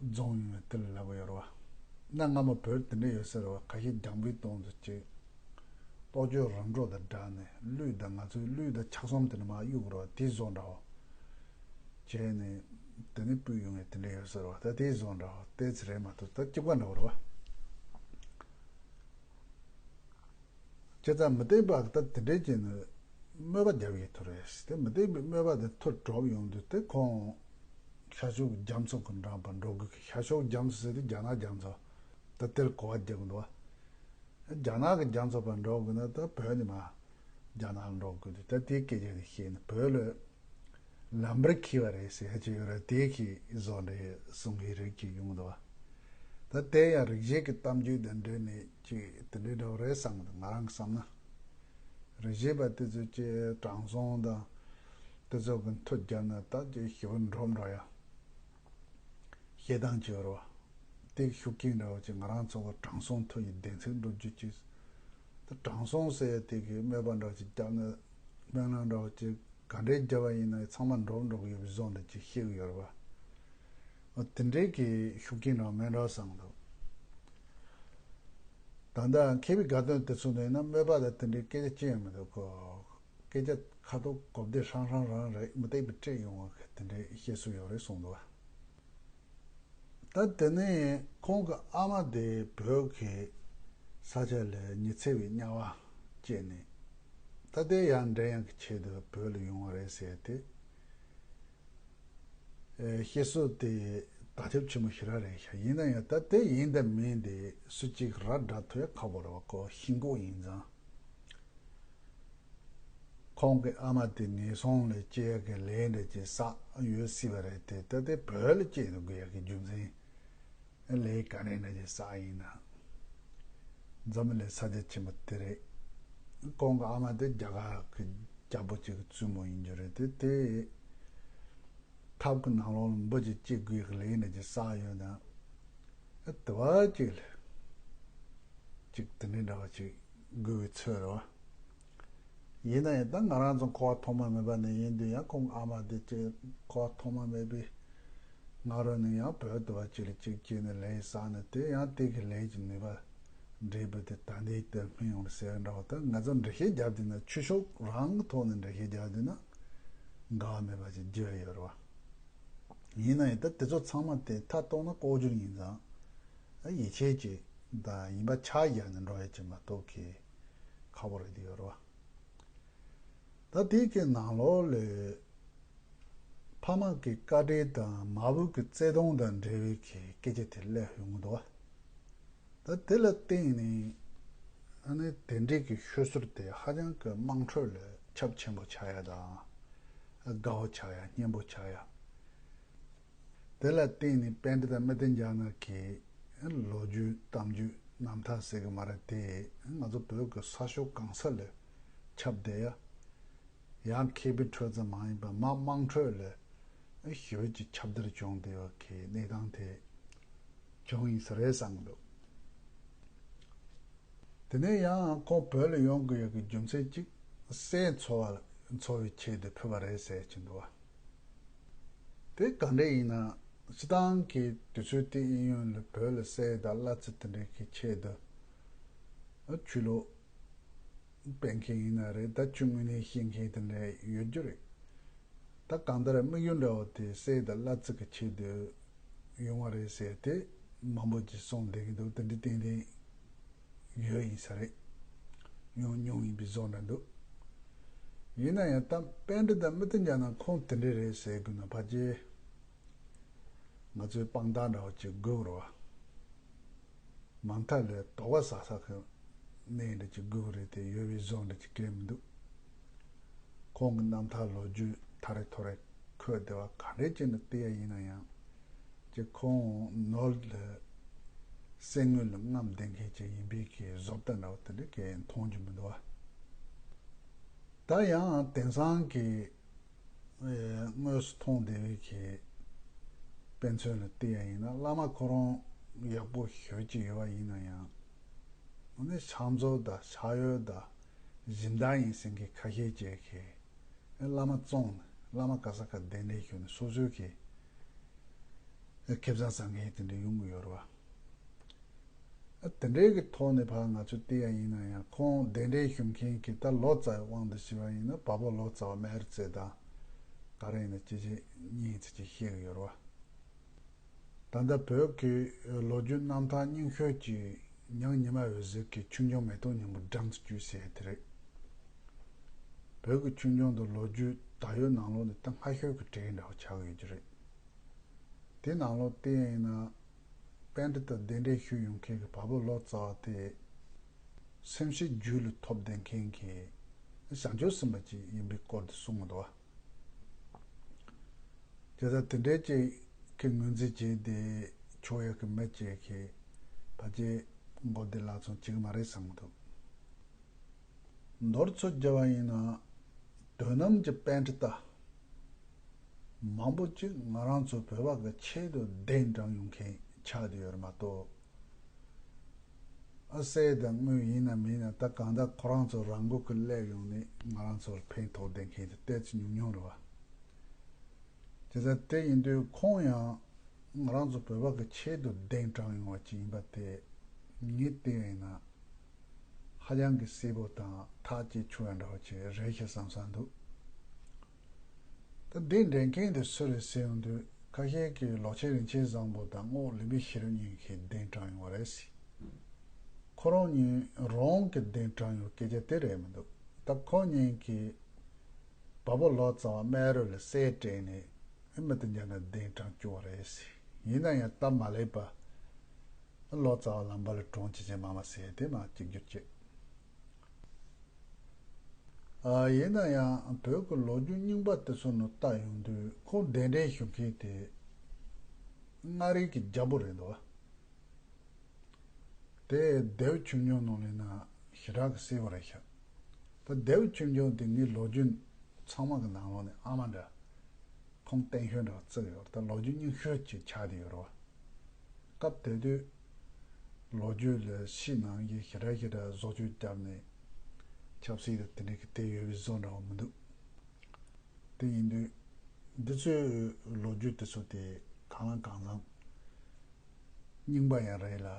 རྫོང་ཡོང་བ་དེ་ལ་ལབ་ཀྱི་ཡོད་རེད་བ། གནའ་སྔ་མོ་བོད་དེ་འདྲ་ཡོད་ས་རེད་བ། ཁ་ཤས་རྒྱང་འབུད་གཏོང་དུས་ཅིག་རྟོགས་བརྗོད་རིམ་གྲོ་དང་སྦྲགས་ནས་གླུད་དང་། ང་ཚོའི་གླུད་དང་ཕྱག་ཟུང་དེ་འདྲ་མར་གཡུག་རོགས་དེ་བཟོ་འདྲ་བོ་བྱས་ནས་དེ་ནས་ཕུད་ཡོང་ངེས་དེ་འདྲ་ཡོད་ས་རེད་བ། ད་དེ་བཟོ་འདྲ་བོ་ཏོག་ཙམ་རེད་མ་གཏོགས་ད་གཅིག་པ་འདྲ་བོ་རེད་བ། བྱས་ཙང་མུ་སྟེགས་པ་ད་དེ་འདྲའི་བྱས་ནས་དམོད་པ་བརྒྱབ་ཡོད་དུ་རེད། དེ་མུ་སྟེགས་པའི་དམོད་པ་དེ་མཐུ་གྲུབ་ཡོང་དུས་དེ་ཁོང་ཤར་ཕྱོགས་རྒྱ་མཚོ་གི་འགྲམ་པ་འགྲོ་དགོས་ཀྱི། ཤར་ཕྱོགས་རྒྱ་མཚོ་ཟེར་དུས་རྒྱ་ནག་རྒྱ་མཚོ་ད་དེར་གོ་བ་རྒྱག་གི་འདུག་བ། རྒྱ་ནག་གི་རྒྱ་མཚོ་པར་འགྲོ་དགོས་ན་ད་བོད་ནས་མར་རྒྱ་ནག་ལ་འགྲོ་དགོས་དུས། ད་དེའི་སྐད་ཆ་དེ་བཤད་ནས་བོད་ལ་ ལམ་བར་འཁྱིལ་བ་རེད་ཟེར་ཡ་ཅིག་ཡོད་རེད། དེ་གི་བཟོ་འདྲ་གསུང་གི་རིགས་ཅིག་ཡོང་འདུག་བ། ད་དེ་ཡང་རིག་བྱེད་ཀྱི་གཏམ་རྒྱུད་དང་འབྲེལ་ནས་ཅིག་དེ་འདྲའི་འདྲ་བོ་རེད་བསམ་གི་འདུག་ང་རང་བསམ་ན། རིག་བྱེད་པ་དེ་ཚོ་ཅིག་དྲང་སྲོང་དང་དེ་ཚོ་གི་མཐུ་རྒྱབ་ན་ད་ཅིག་ཞེ་པོ་འགྲོ་འགྲོ་ཡ། བཤད་སྟངས་ཅིག་ཡོད་རེད་བ། དེ་ཤུགས་རྐྱེན་འདྲ་བོ་ཅིག་ང་རང་ཚོ་གི་དྲང་སྲོང་མཐུ་ཡི་བདེན་ཚིག་འགྲུབ་རྒྱུ་ཅིག་ད་དྲང་སྲོང་ཟེར་ཡ་དེ་གི་དམོད་པ་འདྲ་བོ་ཅིག་བརྒྱབ་ན། སྨོན་ལམ་འདྲ་བོ་ཅིག་ག་འདྲའི་བརྒྱབ་པ་ཡིན་ན་ཚང་མ་འགྲོ་འགྲོ་གི་ཡོད་པའི་བཟོ་འདྲ་ཅིག་བཤད་གི་ཡོད་རེད་བ། འོ་དེ་འདྲའི་གི་ཤུགས་རྐྱེན་འདྲ་བོ་མེད་འགྲོ་བསམ་འདུག་ད་ལྟ་མཁས་པའི་དགའ་སྟོན་དེ་ཚོ་ནས་ན་དམོད་པ་དང་དེ་འདྲའི་སྐད་ཆ་ཅི་ཡང་མི་འདུག་གོ། སྐད་ཆ་ཁ་དོག་གོ་བདེ་ཧྲང་ཧྲང་རང་རེད། མུ་སྟེགས་པའི་སྤྲད་ཡོང་བ་གི་དེ་འདྲའི་བཤད་སྲོལ་ཡོད་རེད་གསུངས་འདུག་བ། ད་དེ་ནས་ཁོང་གི་ཨ་མ་དེ་བོད་ཀྱི་ས་ཆ་ལ་ཉི་ཚེ་བའི་དམྱལ་བ་སྐྱེས་ནས། ད་དེ་ཡང་འདྲེན་ཡག་གི་ཆེད་དུ་བོད་ལ་ཡོང་བ་རེད་ཟེར་ཏེ། ཨེ་བཤད་སྲོལ་དེ་དར་ཁྱབ་ཆེན་པོ་ཞེ་དྲག་རེད་ཤག་ཡིན་ན་ཡང་ད་དེ་ཡིན་དང་མིན་དེ་སུ་གཅིག་ར་སྒྲ་ཐོས་ཡ་ཁག་པོ་རེད་བ། ཁོ་ཤིང་ཀོ་ཡིན་ཙང་། ཁོང་གི་ཨ་མ་དེ་ངན་སོང་ལ་སྐྱེ་ཡ་གི་ལས་འདྲ་ཅིག་བསགས་ཡོད་སྲིད་པ་རེད་དེ། ད་དེ་བོད་ལ་སྐྱེས་འདུག་དགོས་ཡ་གི་རྒྱུ་མཚན་ལས་ག་རེ་འདྲ་ཅིག་བསགས་ཡིན་ན། འཛམ་གླིང་ས་ཆ་ཆེན་པོ་དེ་རེད། ཁོང་གི་ཨ་མ་དེ་རྒྱ་གར་གི་རྒྱལ་པོ་ཅིག་གི་བཙུན་མོ་ཡིན་རྒྱུ་རེད་དེ། དེ་ཐབ་ཀྱི་ནང་ལོགས་ལ་འབུ་ཅིག་སྐྱེ་དགོས་ཀྱི་ལས་འདྲ་ཅིག་བསགས་ཡོད་ན། ཨ་དེ་བ་ཅིག་ལ་ཅིག་དེ་འདྲའི་འདྲ་བ་ཅིག་དགོས་པའི་ཚོད་རེད་བ། ཡིན་ན་ཡང་ད་ང་རང་ཚོ་འཁོར་བ་ཐོག་མ་མེད་པ་ནས་ཡིན་དུས་ཡང་ཁོང་ཨ་མ་དེ་ཅིག་འཁོར་བ་ཐོག་མ་མེད་པའི་སྔ་རོལ་ནས་ཡང་བོད་དུ་བ་ཅིག་ལ་ཅིག་སྐྱེས་ནས་ལས་བསགས་ནས་དེ་ཡང་དེ་གི་ལས་ཀྱི་ནུས་པ་འབྲས་བུ་དེ་ད་ལྟའི་དེར་སྨིན་ཡོང་ཟེར་འདྲ་བ། ད་ང་ཚོ་འགྲེལ་བཤད་རྒྱབ་དུས་ན་ཆོས་ཕྱོགས་རང་གི་ཐོག་ནས་འགྲེལ་བཤད་རྒྱབ་དུས་ན་འགལ་བ་མེད་པ་ཅིག་བརྗོད་ཡོད་རེད་བ། ཡིན་ན་ཡང་ད་དེ་ཚོ་ཚང་མ་དེ་མཐའ་གཏུགས་ན་ལྐོག་གྱུར་ཡིན་ཙང་། ཡིད་ཆེས་ཀྱི་དང་ཡིན་པ་ཆ་བཞག་ནས་འགྲོ་ཡ་ཅིག་མ་གཏོགས་ཀྱི་ཁག་པོ་རེད་དེ་ཡོད་རེད་བ། ད་དེ་གི་ནང་ལོགས་ལ་ཕ་མ་གི་བཀའ་དྲིན་དང་མ་བུ་གི་བརྩེ་དུང་དང་འབྲེལ་བའི་གི་སྐད་ཆ་དེ་སླེབས་ཡོང་གི་འདུག་བ། ད་དེ་ལ་བརྟེན་ནས་ཨ་ནི་དེ་འདྲའི་གི་ཤོད་སྲོལ་དེ་ཧ་ཅང་གི་དམངས་ཁྲོད་ལ་ཁྱབ་ཆེན་པོ་ཆགས་ཡ་དང་། དགའ་བོ་ཆགས་ཡ་སྙན་པོ་ཆགས་ཡ། དེ་ལ་བརྟེན་ནས་པཎྜི་ཏ་མི་ཏྲ་ཛྙཱ་ན་གི་ལོ་རྒྱུས་གཏམ་རྒྱུད་རྣམ་ཐར་ཟེར་གི་མ་རེད་དེ། ང་ཚོ་བོད་ཀྱི་ས་ཕྱོགས་གང་ས་ལ་ཁྱབ་བསྡད་ཡ། ཡང་མཁས་པའི་ཁྲོད་ཙམ་མ་ཡིན་པར་མ་དམངས་ཁྲོད་ལ་ཞེ་པོ་ཅིག་ཁྱབ་བརྡལ་བྱུང་བསྡད་ཡོད་ཀྱི་གནས་སྟངས་དེ་བྱུང་ཡིན་ས་རེད་བསམ་གྱི་འདུག་དེ་ནས་ཡང་ཁོང་བོད་ལ་ཡོང་དགོས་ཡོད་ཀྱི་རྒྱུ་མཚན་གཅིག་སྲས་འཚོ་བ་འཚོ་བའི་ཆེད་དུ་ཕེབས་པ་རེད་ཟེར་གྱི་འདུག་བ། དེ་ག་འདྲ་ཡིན་ན། སྤྱི་བཏང་གི་དུས་ཚོད་དེ་གཡས་གཡོན་ལ་བོད་ལ་སྲས་དང་བླ་རྩེ་དེ་འདྲའི་གི་ཆེད་དུ་ཆོས་ལུགས་སྤེལ་མཁན་ཡིན་ན་རེད། ད་ཆོས་དངོས་གནས་ཤེས་མཁན་དེ་འདྲ་ཡོད་རྒྱུ་རེད། ད་གང་ལྟར་དམིགས་ཡུལ་འདྲ་བོ་དེ་སྲས་དང་བླ་རྩེ་གི་ཆེད་དུ་ཡོང་བ་རེད་ཟེར་ཏེ་མང་པོ་ཅིག་གསུངས་བསྡད་ཀྱི་འདུག་དེ་འདྲ་ཏན་ཏན་ཡོད་ཡིན་ས་རེད། ཡོང་མྱོང་ཡིན་པའི་བཟོ་འདྲ་འདུག་ཡིན་ན་ཡང་ད་པཎྜི་ཏ་མི་ཏྲ་ཛྙཱ་ན་ཁོང་དེ་འདྲ་རེད་ཟེར་དགོས་ན་ཕལ་ཆེར་ང་ཚོའི་དཔང་རྟགས་འདྲ་བོ་ཅིག་དགོས་རེད་བ། མ་མཐའ་ལས་དོགས་པ་ཟ་ས་གི་གནས་འདྲ་ཅིག་དགོས་རེད་དེ། ཡོད་པའི་བཟོ་འདྲ་ཅིག་གང་མི་འདུག་ཁོང་གི་རྣམ་ཐར་ལོ་རྒྱུས་ཐ་རེ་ཐོ་རེ་འཁོད་བསྡད་པ་ག་འདྲས་ཅིག་ནས་བལྟས་ཡ་ཡིན་ན་ཡང་། ཅིག་ཁོང་ནོར་ལ་གསེར་དངུལ་ལ་རྔམ་ལྡན་མཁན་ཅིག་ཡིན་པའི་གི་བཟོ་ལྟ་འདྲ་བོ་དེ་འདྲ་གང་མཐོང་རྒྱུ་མི་འདུག་བ། ད་ཡང་དེང་སང་གི་ཨེ་དངོས་སུ་མཐོང་བསྡད་པའི་གི་དཔེ་མཚོན་ལ་བལྟས་ཡ་ཡིན་ན། བླ་མ་ཁོ་རང་ཡག་པོ་ཞེ་པོ་ཅིག་ཡོད་པ་ཡིན་ན་ཡང་། ཨ་ནི་ཕྱག་མཛོད་དང་ཕྱག་གཡོག་དང་སྦྱིན་བདག་ཡིན་ཟེར་མཁན་ཁ་ཤས་ཅིག་གིས་ཨེ་བླ་མ་བཙོངས་ནས་བླ་མ་ག་ས་ག་གདན་འདྲེན་ཞུས་ནས་སོ་སོའི་གི་ཨེ་ཁེ་བཟང་བཟང་མཁན་དེ་འདྲ་ཡོང་གི་ཡོད་རེད་བ། དེ་འདྲའི་གི་ཐོག་ནས་ཕར་ང་ཚོས་བལྟས་ཡ་ཡིན་ན་ཡང་། ཁོང་གདན་འདྲེན་ཞུ་མཁན་གྱི་ད་ལོ་ཙཱ་བའི་དབང་དུ་བྱས་པ་ཡིན་ན་བལ་པོ་ལོ་ཙཱ་བ་མེར་ཙེ་དང་ག་རེ་ཡིན་ན་ཅི་ཅི་གཉིས་ཙམ་ཅིག་ཤེས་ཀྱི་ཡོད་རེད་བ། ད་ལྟ་བོད་ཀྱི་ལོ་རྒྱུས་རྣམ་ཐར་རྙིང་ཤོས་ཀྱི་ཉང་ཉི་མ་འོད་ཟེར་གྱི་ཆོས་འབྱུང་མེ་ཏོག་སྙིང་པོ་སྦྲང་རྩི་བཅུད་ཟེར་དེ་རེད། བོད་ཀྱི་ཆོས་འབྱུང་དང་ལོ་རྒྱུས་ད་ཡོད་ནང་ལོགས་ནས་ད་སྔ་ཤོས་ཀྱི་གྲས་འདྲ་བོ་ཆགས་ཀྱི་ཡོད་ཀྱི་རེད། དེ་ནང་ལོགས་བལྟས་ཡིན་ན། པཎྜི་ཏ་གདན་འདྲེན་ཞུ་ཡོང་མཁན་གྱི་བལ་པོ་ལོ་ཙཱ་བ་དེ། སེམས་ཤེས་རྒྱུད་ལ་ཐོབ་བསྡད་མཁན་གྱི་བྱང་ཆུབ་སེམས་དཔའ་ཅིག་ཡིན་པའི་སྐོར་དུ་གསུངས་འདུག་བ། བྱས་ཙང་དེ་འདྲའི་ཅིག་གི་ངོས་འཛིན་བྱས་ཏེ་ཆོག་ཡག་གི་མི་ཅིག་གིས་ཕལ་ཆེར་མགོ་བདེ་ལག་ཚོང་བྱེད་ཀྱི་མ་རེད་བསམ་གྱི་འདུག་མདོར་ཚུར་བརྗོད་པ་ཡིན་ན། དོ་སྣང་གི་པཎྜི་ཏ་མང་པོ་ཅིག་ང་རང་ཚོ་བོད་པ་གི་ཆེད་དུ་གདན་དྲངས་ཡོང་མཁན་ཆགས་བསྡད་ཡོད་རེད་མ་གཏོགས། ཨ་སྲས་དང་དངུལ་ཡིན་ན་མིན་ན་ད་གང་ལྟར་ཁོ་རང་ཚོ་རང་མགོ་གི་སླེབས་ཡོང་ནས་ང་རང་ཚོར་ཕན་ཐོགས་བསྡད་མཁན་དེ་ཏོག་ཙམ་ཉུང་ཉུང་རེད་བ། བྱས་ཙང་དེ་ཡིན་དུས་ཁོང་ཡང་ང་རང་ཚོ་བོད་པ་གི་ཆེད་དུ་གདན་དྲངས་ཡོང་བ་ཅིག་ཡིན་པ་དེ་ངས་བལྟས་ཡིན་ན་ཧ་ཅང་གི་གསལ་པོ་དང་ཐག་བཅད་ཆོག་ཡ་འདྲ་བ་ཅིག་རེད་ཤག་བསམ་བསམ་འདུག་ད་འདི་འདྲེན་མཁན་དེ་སུ་རེད་ཟེར་ཡོང་དུས་ཁ་ཤས་ཀྱིས་ལོ་ཆེན་རིན་ཆེན་བཟང་པོ་དང་རྔོག་ལི་པི་ཤེས་རབ་གཉིས་ཀྱིས་གདན་དྲངས་ཡོང་བ་རེད་ཟེར། ཁོ་རང་གཉིས་རང་གི་གདན་དྲངས་ཡོང་སྐད་ཆ་དེ་རེད་མི་འདུག་ད་ཁོ་གཉིས་ཀྱིས་བལ་པོ་ལོ་ཙཱ་བ་སྨན་རི་ལ་སྲས་སྤྲད་ནས་ཨེ་མི་དེ་འཇགས་ན་གདན་དྲངས་བཅུག་པ་རེད་ཟེར། ཡིན་ན་ཡང་སྟབས་མ་ལེགས་པ་ལོ་ཙཱ་བ་ལམ་བར་ལ་གྲོངས་ཀྱི་ཅེས་མ་མ་ཟེར་དེ་མ་གཅིག་གྱུར་བྱེད། ཨ་ཡིན་ན་ཡང་བོད་ཀྱི་ལོ་རྒྱུས་རྙིང་པ་དེ་ཚོ་ནང་ལྟ་ཡོང་དུས་ཁོང་གདན་འདྲེན་ཞུ་མཁན་དེ་མངའ་རིས་ཀྱི་རྒྱལ་པོ་རེད་འདུག་བ། དེ་ལྡེའུ་ཆོས་འབྱུང་ནང་ལ་ན་ཞེ་དྲག་གི་གསལ་པོ་རེད་ཤག་ད་ལྡེའུ་ཆོས་འབྱུང་དེ་ངའི་ལོ་རྒྱུས་ཚང་མ་གི་ནང་ལོགས་ནས་ཨ་མ་འདྲ། ཁུངས་བརྟན་ཤོས་འདྲ་བ་བརྩི་གི་ཡོད་རེད། ད་ལོ་རྒྱུས་རྙིང་ཤོས་ཅིག་ཆགས་བསྡད་ཡོད་རེད་བ། སྐབས་དེ་དུས་ལོ་རྒྱུས་ལ་ཕྱི་ནང་གི་ཞེ་དྲག་ཞེ་དྲག་བཟོ་བཅོས་བརྒྱབ་ནས་ཆབ་སྲིད་དང་དེ་འདྲ་གི་དེ་ཡོད་པའི་བཟོ་འདྲ་བ་མི་འདུག་དེ་ཡིན་དུས་འདི་ཚོའི་ལོ་རྒྱུས་དེ་ཚོ་དེ་གང་ལ་གང་འཚམ་རྙིང་པ་ཡང་རེད་ལ་